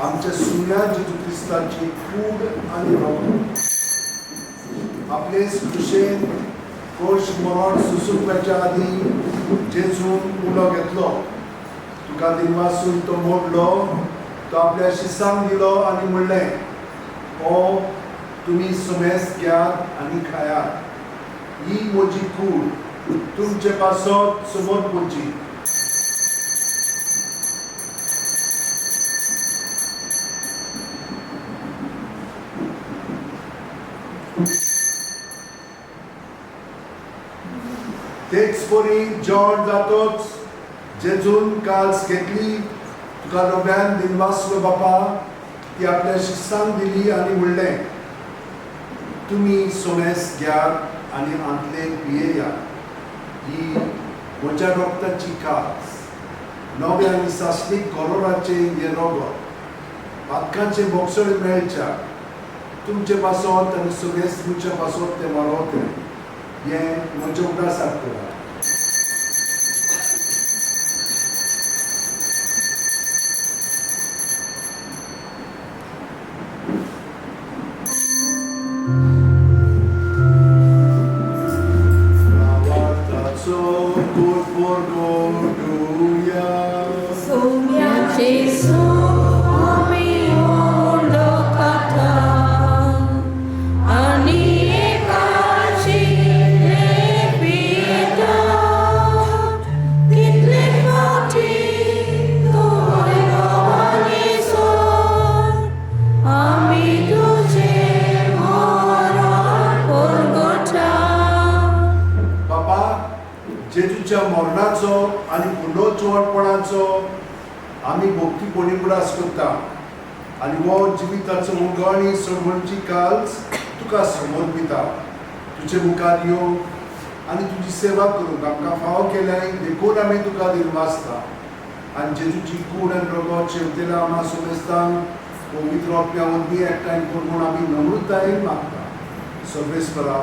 आमच्या सुण्या जेजू क्रिस्ताची कूड आनी रगत आपले कृशेन कोश मरण सुसुकपाच्या आदी जेजून उलो घेतलो. तुका दिनवासून तो मोडलो, तो आपल्या शिसांक दिलो आनी म्हणलें, ओ तुमी सुमेस घेयात आनी खायात, ही म्हजी कूड तुमचे पासत समोर पडची. तेच परी जेवण जातोच जेजून काल्स घेतली, तुका नव्यान दिनवासलो बापा, ती आपल्या शिस्तांक दिली आनी म्हणलें, तुमी सोमेस घेयात आनी आंतले पियेयात, ही म्हज्या रक्ताची कास, नव्या आनी सासणीक करोराचें हें रगत, पातकांचें बोगसण मेळच्या तुमचे पासत आनी सगळेच तुमच्या पासत तें मरोवतें, हें म्हज्या उगडासाक करात. जेजूच्या मरणाचो आनी पुनर्जिवणपणाचो आमी भक्तीपणी उगडास करता आनी हो जिविताचो उगणी सरवणची काल्स तुका समर्पिता. तुजे मुखार येवंक आनी तुजी सेवा करूंक आमकां फावो केल्याय देखून आमी तुका दिनवासता. आनी जेजूची कूड आनी रगत शेवतेल्या आमा सोमेस्तांक पवित्र आत्म्या वरवीं एकठांय कर म्हूण आमी नम्रतायेन मागता. सर्वेस्परा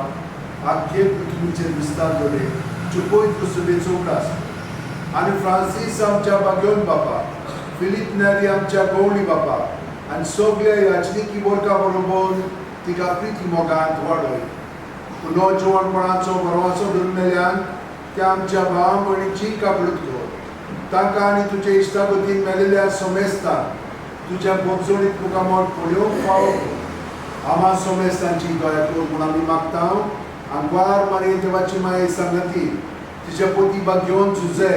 आख्खे पृथ्वीचेर विस्तार दवरे पवित्र सभेचो उगडास आनी फ्रांसीस आमच्या बागेवन बापा, फिलीप नेरी आमच्या गवळी बापा आनी सगल्या याचनिकी वर्गा बरोबर तिका प्रिती मोगांत वाडय. पुनर्जिवणपणाचो बरोवाचो धरून त्या आमच्या भाव भयणीची काबलूत कर. तांकां आनी तुजे इश्टागतीन मेलेल्या सोमेस्तांक तुज्या बोगजोडीत मुखामळ पळोवंक फावो कर. आमा सोमेस्तांची दया कर म्हूण आमी मागता. आंकवार मारये देवाची माये सांगती तिच्या पोती बागेवन झुजे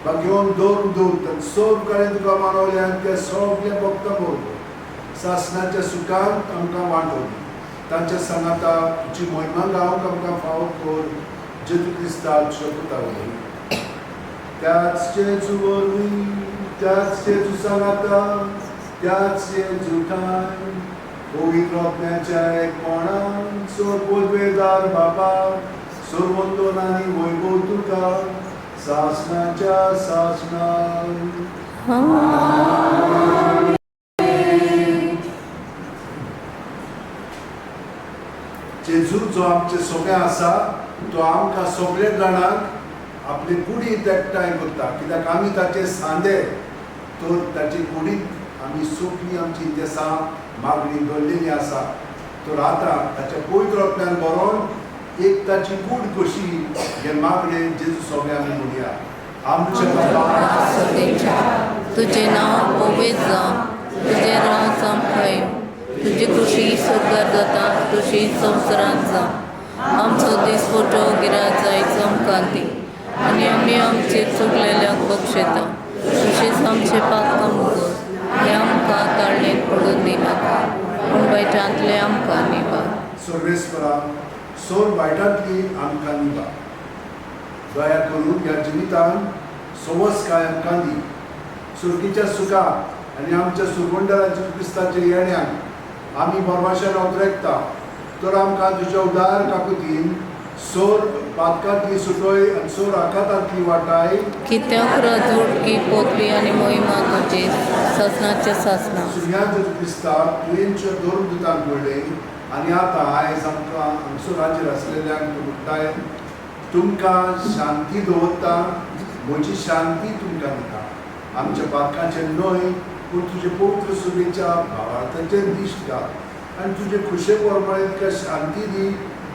बागेवन दोन दूत आनी सब कडेन तुका मानवले आनी त्या सगल्या भक्ता बरोबर सासणाच्या सुखांत आमकां वांटोवनी. तांच्या सांगाता तुजी मोहिमा गावंक आमकां फावो कर जेजू क्रिस्ताक शपथा वरवीं. त्याच जेजू वरवीं, त्याच जेजू सांगाता, त्याच जेजू ठांय पवित्र आत्म्याच्या एकपणान सोर बाबा सोरवंदन आनी वैभव तुका सासणाच्या सासणान. जेजू जो आमचे सोमे आसा तो आमकां सगळे जाणांक आपले कुडींत एकठांय करता, कित्याक आमी ताचे सांदे, तर ताचे कुडींत आमी सगळीं आमची देसां मागणी दवरलेली आसा. तर आतां ताच्या पवित्र आत्म्यान बरोवन एक ताची कूड कशी हे मागणे जेजू सोमे आमी म्हणया. आमच्या बाबा तुजें नांव पवित्र जावं, तुजें राज आमकां येवं, तुजी कृशी स्वर्गार जाता तशी संवसारांत जावं. आमचो दिसपटो गिराज जायचो आमकां दी आनी आमी आमचेर चुकलेल्यांक बक्षयता, तशेंच आमचें पातकां मुगोर आनी आमकां ताळणेंत पडून दिनाका, पूण वायटांतलें आमकां निवार. सर्वेस्परा सोर वायटांतली आमकां निवार. दया करून ह्या जिवितान सवसकाय आमकां दी. सुर्गीच्या सुखाक आनी आमच्या सुरगुंडरा जेजू क्रिस्ताच्या येण्यान आमी बरवाशान अवतरेकता. तर आमकां तुज्या उदार काकुतीन सोर पातकांतली सुटोय आनी सोर आखातांतली वाटाय. कित्याक राजवटकी पदवी आनी मोहिमा तुजी सासणाच्या सासणा. सुर्या जेजू क्रिस्ता तुवेंच्या दोन दुतांक म्हणलें, आनी आतां आयज आमकां हांगसर हाजीर आसलेल्यांक तूं म्हणटाय, तुमकां शांती दवरता, म्हजी शांती तुमकां दिता. आमच्या पातकांचेर न्हय पूण तुजे पवित्र सुबेच्या भावार्थाचेर दिश्ट घाल आनी तुजे खुशे प्रमाणे तिका शांती दी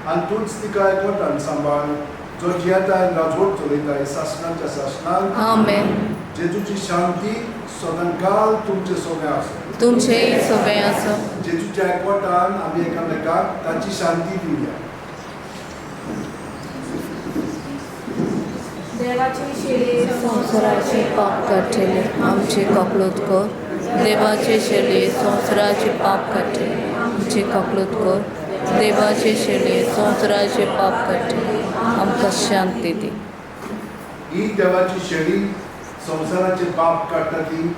आनी तूंच तिका एकवटान सांबाळ, जो जियेताय राजवट चलयताय सासणाच्या सासणान. आमेन. जेजूची शांती सदांकाल तुमचे सोबे आसूं. तुमचेय सोबे आसूं. जेजूच्या एकवटान आमी एकामेकाक ताची शांती दिवया. देवाचे शेळये संवसाराचे पाप काडटले आमचे कपलोत कर. देवाचे शेळये संवसाराचे पाप काडटले आमचे कपलोत कर. देवाचे शेळये संवसाराचे पाप काडटले आमकां शांती दी. ही देवाची शेळी संवसाराचे पाप काडटा ती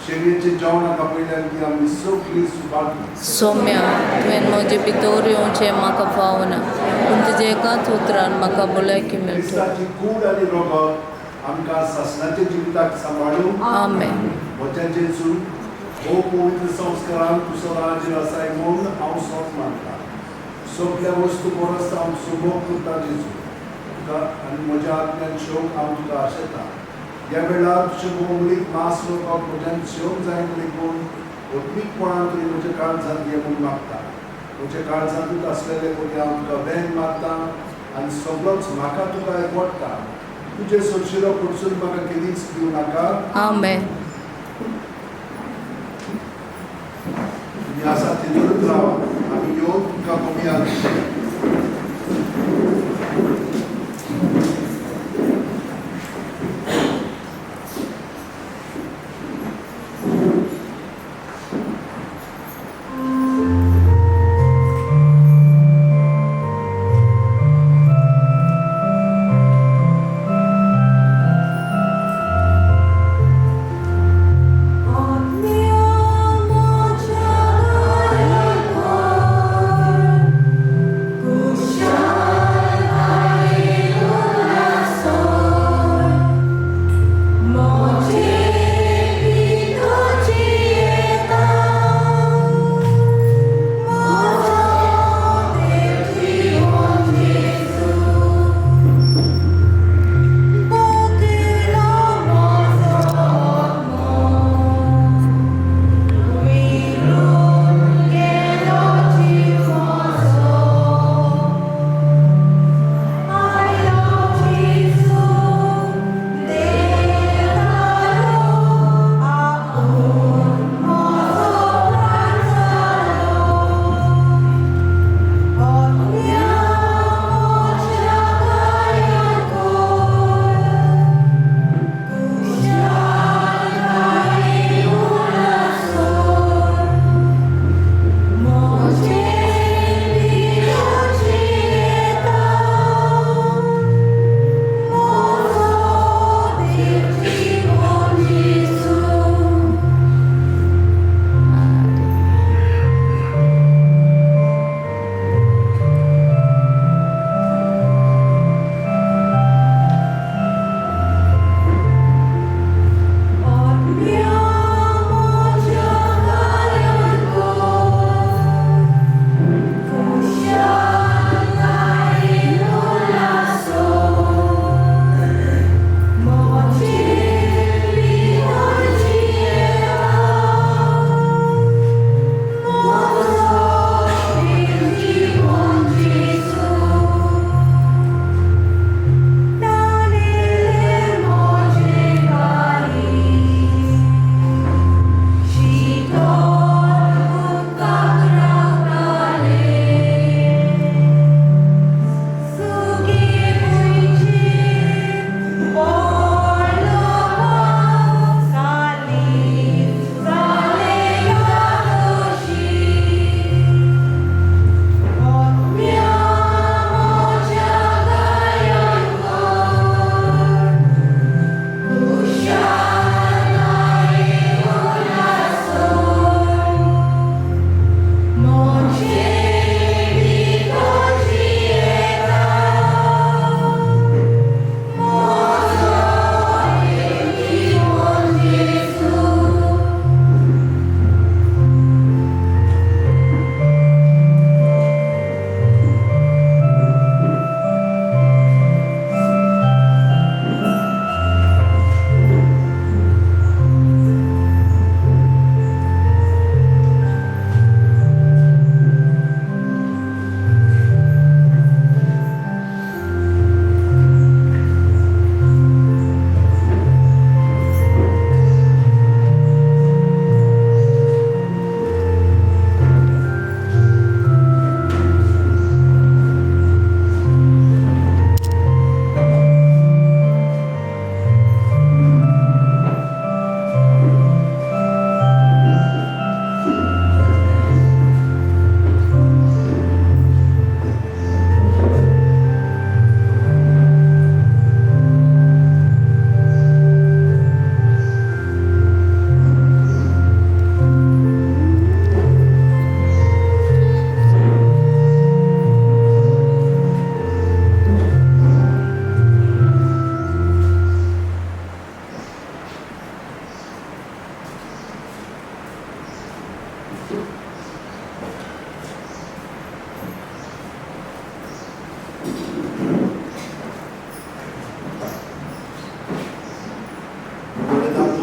शेळयेचे जेवणाक आपयल्यान ती आमी सगळी सुबारली. सौम्या, तुवें म्हजे भितर येवचें म्हाका फावना, पूण तुज्या एकाच उतरान म्हाका भलायकी मेळटली. क्रिस्ताची कूड आनी रगत आमकां सासणाच्या जिविताक सांबाळूं. आमेन. म्हज्या जेजू, हो पवित्र संस्कारान तूं सदां हाजीर आसाय म्हूण हांव सोद मानता. सगल्या वस्तू परस हांव सुबोग करता जेजू तुका आनी म्हज्या आत्म्यान शोक हांव तुका आशेता. ह्या वेळार तुजें बोंबलीक मास रोवपाक म्हज्यान शेवंक जाय देखून ओत्मीकपणान तुवें म्हज्या काळजांत ये म्हूण मागता. म्हज्या काळजांतूच आसलेले कोणी हांव तुका वेंग मारता आनी सगळोच म्हाका तुका एकवटता. तुजें सोंशिलो कडसून म्हाका केदींच दिवं नाका. आमेन. तुमी आसा थंयसरूच रावा, आमी येवन तुमकां कमी आसा. आत्म्या म्हज्या.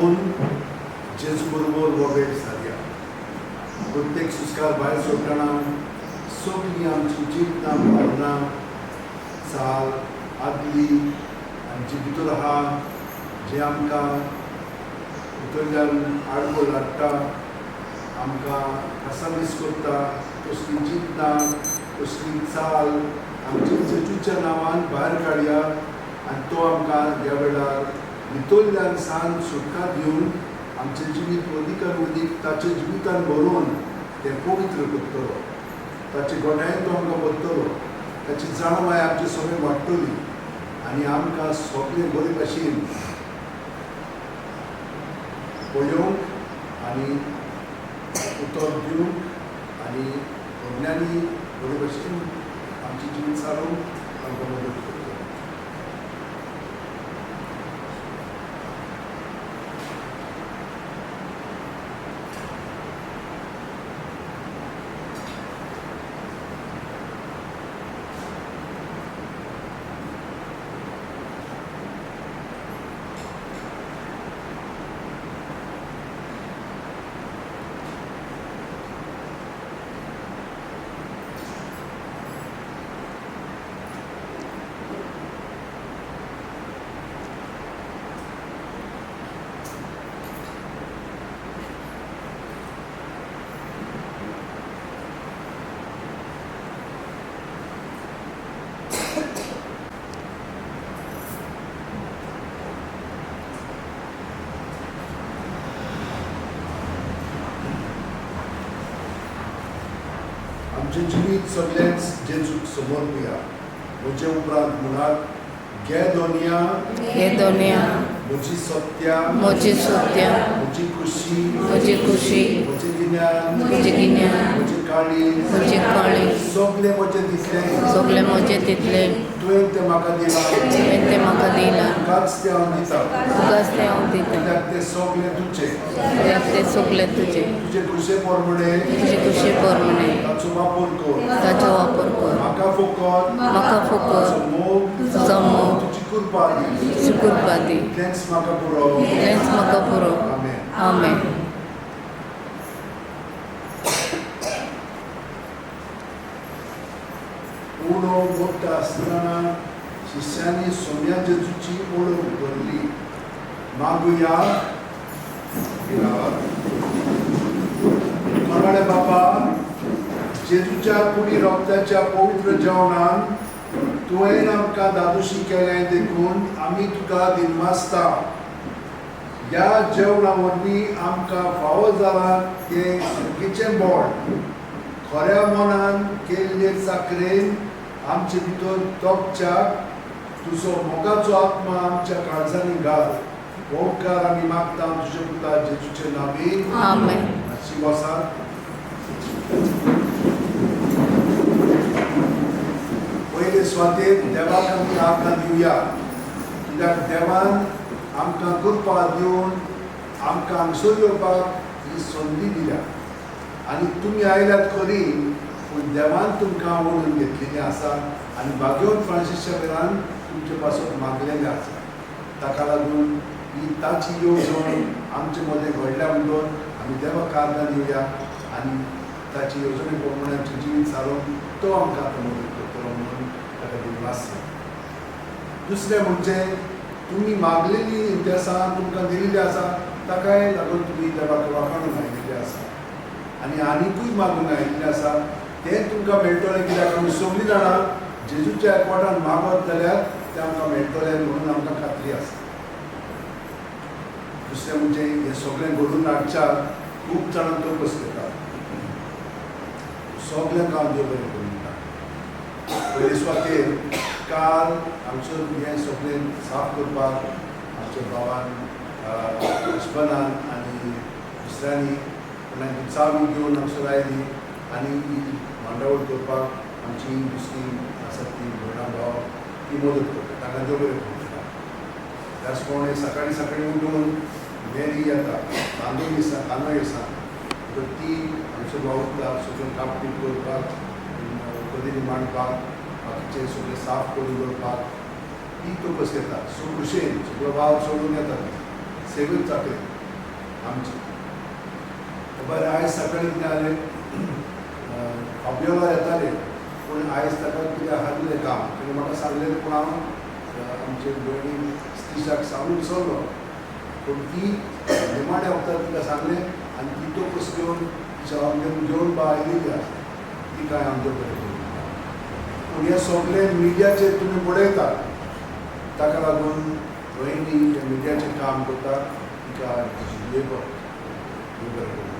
लागून जेजू बरोबर हो वेळ सारया. प्रत्येक सुस्कार भायर सोडटना सगळीं आमची चिंतना भावना चाल आदली आनी जी भितर आहा जे आमकां भितरल्यान आडखळ हाडटा, आमकां खासावीस करता, तसली चिंतना तसली चाल आमची जेजूच्या नांवान भायर काडया आनी तो आमकां ह्या वेळार भितरल्यान सान सुटका दिवन आमचें जिवीत अदीकान अदीक ताच्या जिवितान भरून तें पवित्र करतलो. ताचे गोठायेन तो आमकां व्हरतलो, ताची जाणवाय आमचे सगळें वाडटली आनी आमकां सगळें बरे भाशेन पळोवंक आनी उतर दिवंक आनी सगळ्यांनी बरे भाशेन आमचें जिवीत सारोवंक आमकां मदत करतलो. आमचें जिवीत सगळेंच जेजूक समर्पया. म्हजे उपरांत म्हणात, घे दोनया, हे दोनया, म्हजी सत्या, म्हजी सत्या, म्हजी खुशी, म्हजी खुशी, म्हजें गिन्यान, म्हजें गिन्यान, म्हजें काळीज, म्हजें काळीज, सगळें म्हजें दितलें, सगळें म्हजें दितलें, तुवें तें म्हाका दिलां, तुवें तें म्हाका दिलां, तुकाच तें हांव दितां, तुकाच तें हांव दितां, कित्याक तें सगळें तुजें, कित्याक तें सगळें तुजें, तुजे खुशे प्रमाणे, तुजे खुशे प्रमाणे ताचो वापर कर, ताचो वापर कर, म्हाका फकत, म्हाका फकत तुजो मोग, तुजो मोग, तुजी कृपा दी, तुजी कृपा दी, इतलेंच म्हाका पुरो. इतलेंच म्हाका पुरो. आमेन. आमेन. उणो मोठो आसतना शिष्यांनी सोम्या जेजूची ओळख धरली. मागुया कोणाले बापा, जेजूच्या कुडी रोगताच्या पवित्र जेवणान तुवें आमकां दादोशी केलें देखून आमी तुका दिनवासता. ह्या जेवणा वरवीं आमकां फावो जालां तें सुगीचें बोड खऱ्या मनान केल्ले चाकरेन आमचे भितर तोपच्याक तुजो मोगाचो आत्मा आमच्या काळजांनी घाल. उपकार आमी मागता तुज्या पुता जेजूचे नांवान. आमेन. मातशी बसात. पयले सुवातेर देवाक आमी आर्गां दिवया, कित्याक देवान आमकां कृपा दिवन आमकां हांगसर येवपाक ही संदी दिल्या आनी तुमी आयल्यात खरी, पूण देवान तुमकां ओडून घेतलेलें आसा आनी भाग्यवंत फ्रांसीस शावेरान तुमचे पासून मागलेलें आसा. ताका लागून ही ताची येवजण आमचे मदें घडल्या म्हणून आमी देवाक आर्गां दिवया आनी ताची येवजणे प्रमाणे आमचें जिवीत सारोवन तो आमकां आतां मदत करतलो म्हणून ताका दिनवास. दुसरें म्हणजे तुमी मागलेली इतिहासान तुमकां दिल्ली आसा ताकाय लागून तुमी देवाक वाखाणून आयिल्ले आसा आनी आनिकूय मागून आयिल्लें आसा तें तुमकां मेळटलें, कित्याक आमी सगळीं जाणां जेजूच्या एकवटान मागत जाल्यार तें आमकां मेळटलें म्हणून आमकां खात्री आसा. दुसरें म्हणजे हें सगळें घडून हाडच्याक खूब जाणां तकस घेतात, सगळें काम देव बरें करून दिता. पयले सुवातेर काल आमचो हें सगळें साफ करपाक आमच्या बाबान हजबंडान आनी दुसऱ्यांनी कोणाची चावी घेवन हांगसर आयली आनी ही मांडावळ करपाक आमची दुसरी आसात ती भयणां भाव ती मदत करता, तांकां देव बरें करूं दिता. त्याच प्रमाणे सकाळीं सकाळीं उठून मेरी येता, कांदो दिसा कांदो येसा तर ती आमचो वावुरता सगळें कापटीप करपाक, कदेली मांडपाक, बाकीचें सगळें साफ करून दवरपाक ती तकस घेता. सो खुशेन सगळो वावर सोडून येता ती सेगूत चाकरी. आमची. बरें, आयज सकाळीं कितें जालें, फाबियोला येताले पूण आयज ताका कितें आसलें काम, तेणें म्हाका सांगलें, पूण हांव आमचे भयणी स्तिशाक सांगून विसरलो. पूण ती निमाण्या वखदार तिका सांगलें आनी ती तो कस घेवन तिच्या घेवन घेवन बा आयलेली आसा, ती कांय आमचे बरें करूं. पूण हें सगळें मिडियाचेर तुमी पळयतात, ताका लागून रोहिणी जें मिडियाचेर काम करता तिका देव बरें करूं.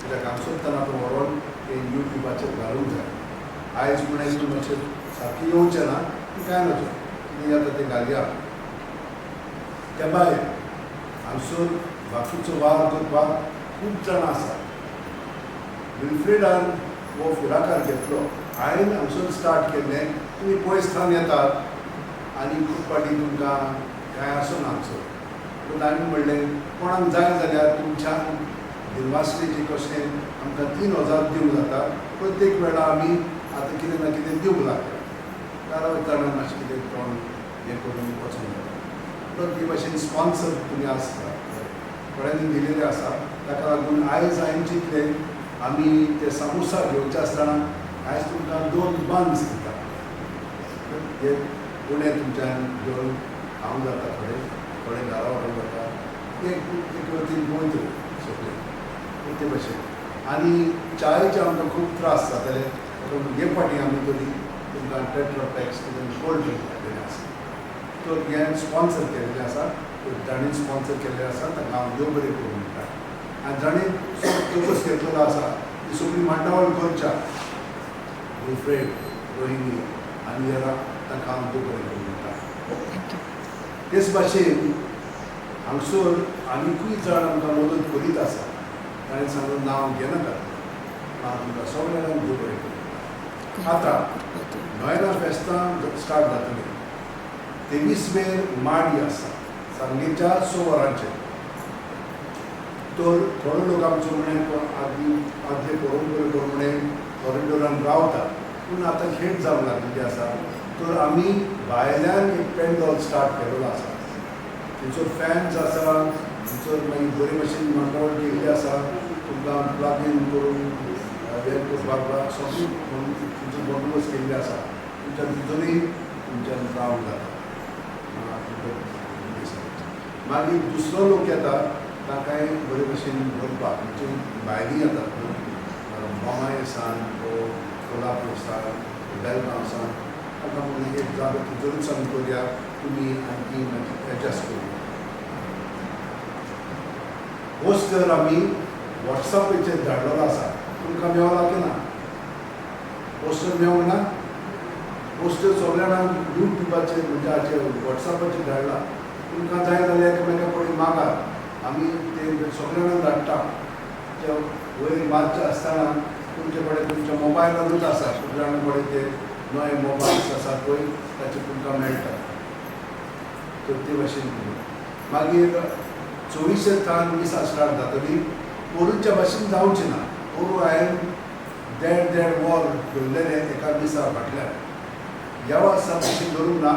कित्याक हांगसरताना तो व्हरोन तें युट्यूबाचेर घालूंक जाय. आयज म्हणून तूं मातशें सारकें येवचें ना, पूण कांय नजो, कितें जाता तें घालया. त्या भायर हांगसर बाकीचो वावर करपाक खूब जाणां आसात. विल्फ्रेडान हो फुडाकार घेतलो, हांवें हांगसर स्टार्ट केल्लें. तुमी पयस थावन येतात आनी खूब फावटी तुमकां कांय आसना हांगसर. पूण तांणी म्हणलें कोणाक जाय जाल्यार तुमच्यान दिनवासलेचें कशें आमकां 3000 दिवंक जाता. प्रत्येक वेळा आमी आतां कितें ना कितें दिवंक लागता, घरा वयतना मातशें कितें तोंड हें करून वचूंक जाता. तर ते भाशेन स्पॉन्सर तुमी आसता, थोड्यांनी दिलेले आसा. ताका लागून आयज हांवें चिंतलें आमी ते सामोसा घेवचे आसतना आयज तुमकां 2 बन्स दिता, ते उणें तुमच्यान घेवन खावंक जाता, थोडे थोडे घरा व्हरोंक जाता, एक वतीन गोंयतले सगळे ते भाशेन. आनी चायेचे आमकां खूब त्रास जाताले, हे फावटी आमी तरी तुमकां टेट्रा पॅक्स कितें कोल्ड ड्रिंक घातलेलें आसा. तर हें स्पॉन्सर केल्लें आसा, जाणें स्पॉन्सर केल्लें आसा तांकां हांव देव बरें करूं म्हणटा. आनी जाणें तकस घेतलेलो आसा ती सगळी मांडावळ करच्या विल्फ्रेड, रोहिणी आनी हेरां, तांकां हांव देव बरें करूं म्हणटा. तेच भाशेन हांगसर आनिकूय जाण आमकां मदत करीत आसा, ताणें सांगून नांव घेनाका, हांव तुमकां सगळ्या जाणांक देव बरें करूं. आतां नोयना फेस्तां स्टार्ट जातलीं. 23 वेर माडी आसा सांगेच्या 6 वरांचेर. तर थोडो लोक आमचो म्हणे आदली आदले परंपरे प्रमाणे कॉरिडोरान रावता, पूण आतां हेट जावंक लागिल्ली आसा. तर आमी भायल्यान एक पेंडॉल स्टार्ट केलेलो आसा, थंयसर फॅन्स आसा, थंयसर मागीर बरे भशेन मांडावळ केल्ली आसा, तुमकां प्लग इन करून हें करपाक सगळी तुमचो बंदोबस्त केल्ले आसा. तुमच्या भितरूय तुमच्यान रावंक जाता. मागीर दुसरो लोक येता तांकांय बरे भशेन भरपाक, म्हणजे भायलीं येतात बोमाय सान कोल्हापूर सान बेलगांव सान, तांकां म्हणून एक जागो थंयसरूच आमी करुया, तुमी आणखी मागीर एडजस्ट करुया. पोस्टर आमी वॉट्सएपाचेर धाडलेलो आसा, तुमकां मेवला की ना? पोस्टर मेवंक ना? पोस्टर सगळ्या जाणांक युट्यूबाचेर म्हणजे हाचेर वॉट्सएपाचेर धाडला. तुमकां जाय जाल्यार एकामेका कडेन मागात, आमी ते सगळ्या जाणांक धाडटा. ते वयर मारचे आसतना तुमचे कडेन तुमच्या मोबायलानूच आसा, सगळ्या जाणां कडेन ते नवे मोबायल्स आसात पळय, ताचे तुमकां मेळटा. तर ते भाशेन मागीर 24 थावन मिसां स्टार्ट जातली. पोरूच्या भाशेन जावचें ना. पोरू हांवें 1.5 वर धरलेलें एका दिसा फाटल्यान. ह्या वर्सा भाशेन धरूंक ना,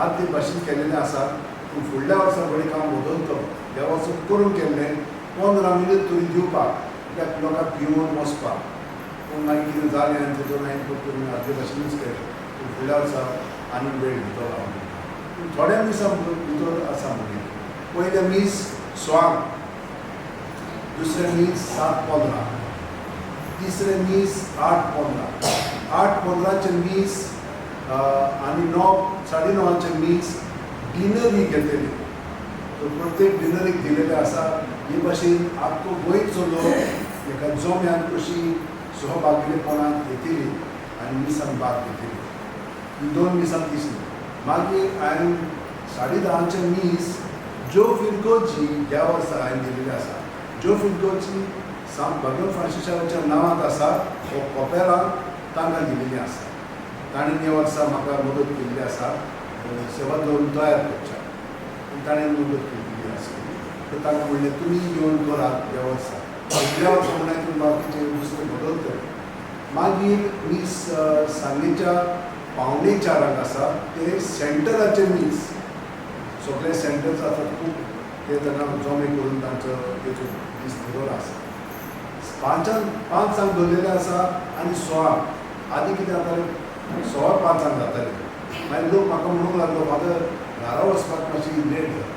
आदले भाशेन केल्लें आसा, पूण फुडल्या वर्सा घडये काम बदलतलो. ह्या वर्सा करून केल्लें 15 मिनट तरी दिवपाक, कित्याक लोकांक पिवन वचपाक. पूण मागीर कितें जालें आनी तेतून हांवें करून आदले भाशेनूच केलें. पूण फुडल्या वर्सा आनी वेळ दितलो हांव. पूण थोड्या मिसां भितर आसा मागीर. पयलें मीस 6, दुसरें मीस 7:15, तिसरें मीस 8:15, 8:15 मीस आनी 9:30 मीस डिनरी घेतलेली. तर प्रत्येक डिनरीक दिलेलें आसा. हे भाशेन आख्खो गोंयचो लोक एका जोम्यान कशी सहभागीपणान येतली आनी मिसान भाग घेतली. ही 2 मिसां दिसली. मागीर हांवें 10:30 मीस जो फिरगोजी ह्या वर्सा हांवें दिलेलें आसा. जो फिरगोजी सांत भगवान फ्रांसिसाच्या नांवांत आसा, हो कोपेराक तांकां दिलेली आसा. ताणें ह्या वर्सा म्हाका मदत केल्ली आसा, सेवा दवरून तयार करच्या, पूण ताणें मदत केल्ली आसा. तर तांकां म्हणलें तुमी येवन करात ह्या वर्सा. फुडल्या वर्सा म्हणल्यार तुमी बाकीचे दुसरें बदलतले. मागीर मीस सांजेच्या 3:45 आसा, ते सेंटराचे मीस. सगळे सेंटर्स आसात खूब ते तांकां जमे करून तांचो तेचो दीस दवरलो आसा. 5:00 दवरलेले आसा आनी 6:00. आदी कितें जातालें 4:15 जातालें. मागीर लोक म्हाका म्हणूंक लागलो फादर घरा वचपाक मातशी लेट जाता.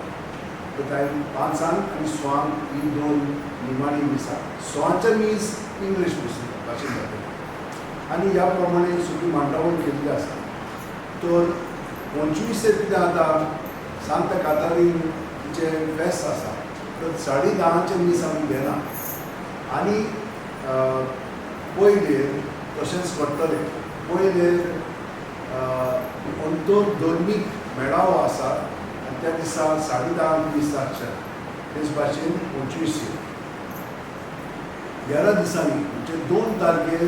तर हांवें 5:00 आनी 6:00 ही 2 निमाणी मिसां. 6:00 मीस इंग्लीश भाशेन जातलें आनी ह्या प्रमाणे सगळी मांडावळ केल्ली आसा. तर 25 कितें जाता सांता कातारीन तिचें फेस्त आसा तर 10:30 मीस आमी घेना आनी पयलेर तशेंच करतले. पयलेर अंतर धर्मीक मेळावो आसा आनी त्या दिसा 10:30 मीस जातचें. तेच भाशेन 25 11 दिसांनी म्हणजे 2 तारखेर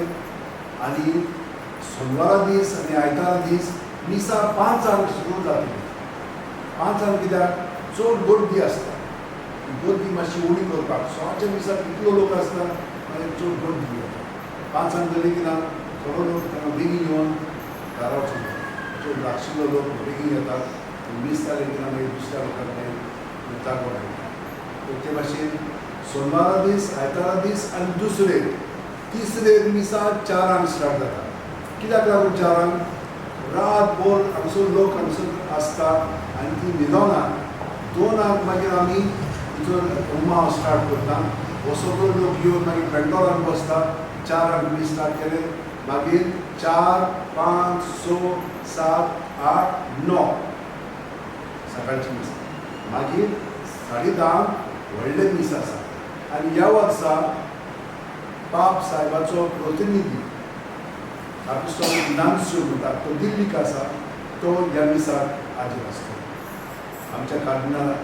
आनी सोमवारा दीस आनी आयतारा दीस मिसां 5:00 सुरू जातली. 5:00 कित्याक चड गर्दी आसता, गर्दी मातशी उणी करपाक 6:00 मिसाक इतलो लोक आसता मागीर चड गर्दी जाता. 5:00 जाली की ना थोडो लोक तांकां बेगीन येवन घरा वचूंक जाता. चड लागशिल्लो लोक बेगीन येतात, मीस जालें की ना मागीर दुसऱ्या लोकांक मागीर जागो मेळटा. तर ते भाशेन सोमवारा दीस आयतारा दीस आनी दुसरे तिसरे मिसां 4:00 स्टार्ट जाता. कित्याक लागून 4:00? रातभर हांगसर लोक हांगसर आसता आनी ती न्हिदोना. 2:00 मागीर आमी तिचो उमाव स्टार्ट करता. हो सगळो लोक येवन मागीर पेंडोलान बसता. 4:00 मीस स्टार्ट केलें मागीर 4, 5, 6, 7, 8, 9 सकाळची मीस. मागीर 10:30 व्हडलें मीस आसा. आनी ह्या वर्सा पाप साहेबाचो प्रतिनिधी कापिस्तांव नान्स्यो म्हणटा तो दिल्लीक आसा, तो ह्या मिसाक हाजीर आसता आमच्या कार्दिनाला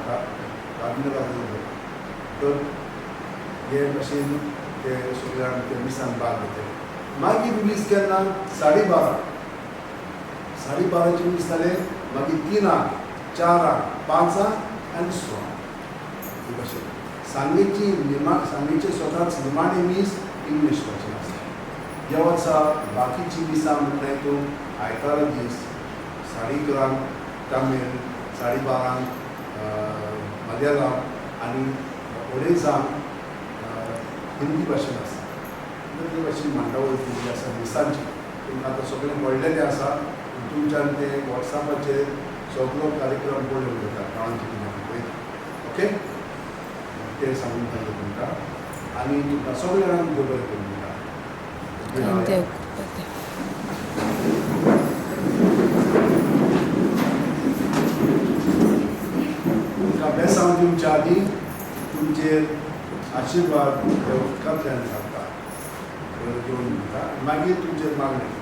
बरोबर. तर हे भाशेन ते सगळे जाण त्या मिसान भाग घेतले. मागीर मीस केन्ना 12:30 12:30 मीस जालें मागीर 3:00, 4:00, 5:00 आनी 6:00. हे भाशेन सांगेची निमा सांगेचे स्वताच निमाणें मीस इंग्लीश भाशेन आसा. ह्या वर्सा बाकीची मिसां म्हणल्यार तूं आयतारा दीस 11:30 तामीळ, 12:30 मलयाळम आनी 2:30 हिंदी भाशेन आसा. ते भाशेन मांडावळ केल्ली आसा मिसांची. तुमकां आतां सगळें कळ्ळेलें आसा. तुमच्यान ते वॉट्सॅपाचेर सगळो कार्यक्रम पळोवंक जाता कोणाचें कितें पळयता. ओके, ते सांगून जालें तुमकां आनी तुमकां सगळ्या जाणांक देव बरें करूं दिता. तुमकां बेसांव दिवच्या आदीं तुमचेर आशिर्वाद ह्या उदकांतल्यान घालता घेवन दिता मागीर तुमचेर मागणें.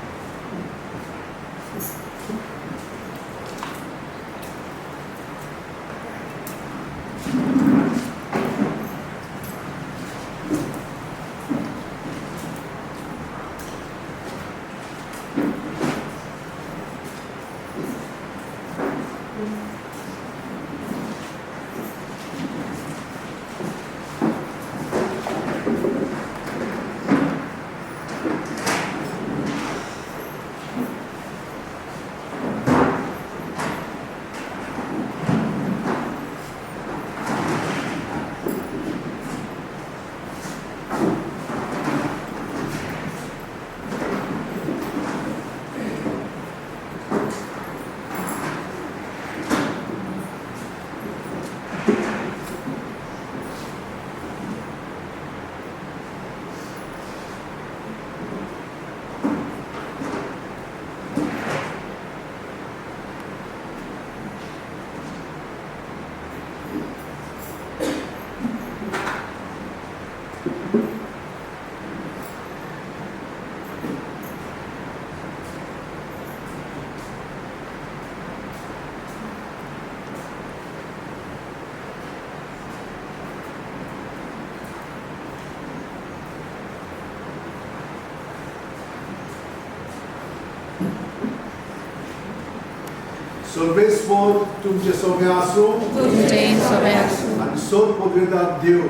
सर्वेस्पर तुमचे सोबे आसूं, तुमचे सोबे आसूं. आनी सोद पवित्र देव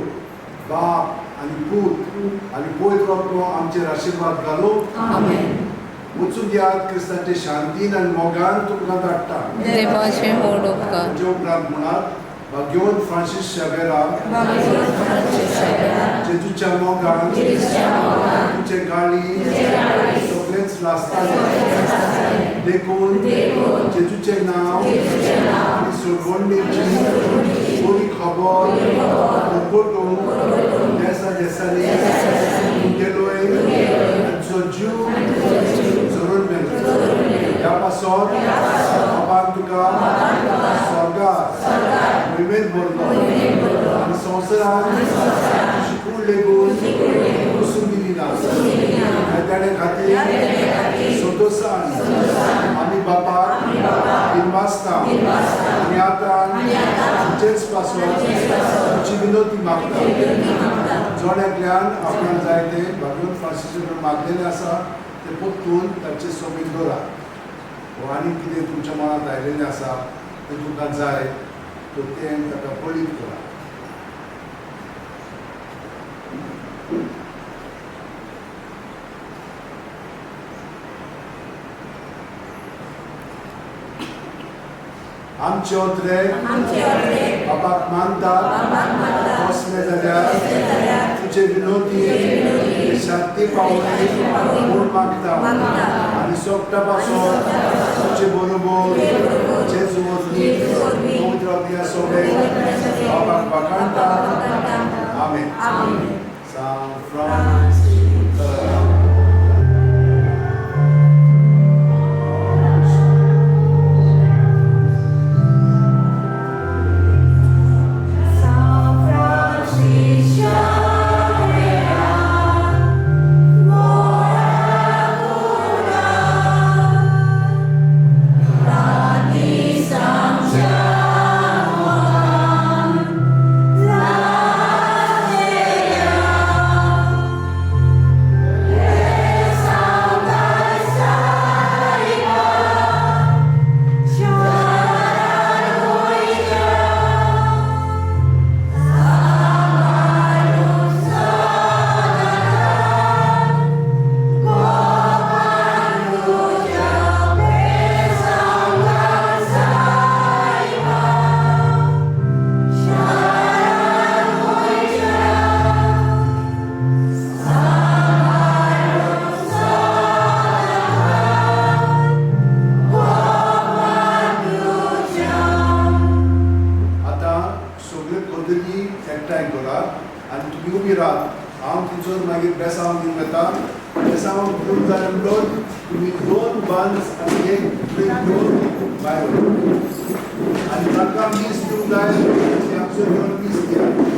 बाप आनी पूत आनी पवित्र आत्मो आमचेर आशिर्वाद घालूं. आमेन. वचून दियात क्रिस्ताचे शांतीन आनी मोगान तुमकां धाडटा. देवाचे व्हड उपकार. तुमचे उपरांत म्हणात, भाग्यवंत फ्रांसीस शावेरा जेजूच्या मोगान तुमचे गाळी सगळेच लासताले देखून जेजूचें नांव आनी सोडवणीची बरी खबर परगटूंक देसा देसांनी गेलोय आनी जीव झरून मेलो. ह्या पासत बाबान तुका स्वर्गार उमेद भरलो आनी संवसारान शिकून लेगून कुसून दिली ना. ताणे खातीर संतोशान आमी बापाक बिनवासता आनी आतां तुजेच पासत तुजी विनोती मागता. जण एकल्यान आपणाक जाय ते भाग्यवंत फ्रांसीस मागलेलें आसा तें परतून ताचे सोबीत दवरात. हो आनी कितें तुमच्या मनांत आयिल्लें आसा तें तुमकां जाय तर तें ताका कळीत करात. आमचे ओत्रे बापाक मानतात कसले जाल्यार तुजे विनोदी शांती पावली म्हूण मागता आनी सोगटा पासून तुजे बरोबर जेजू वरवीं पवित्र आत्म्या सगळे बापाक वाखाणटा. आमेन. San Francisco. भायर आनी तांकां मीस दिवंक जाय आमचो घेवन मीस दिया.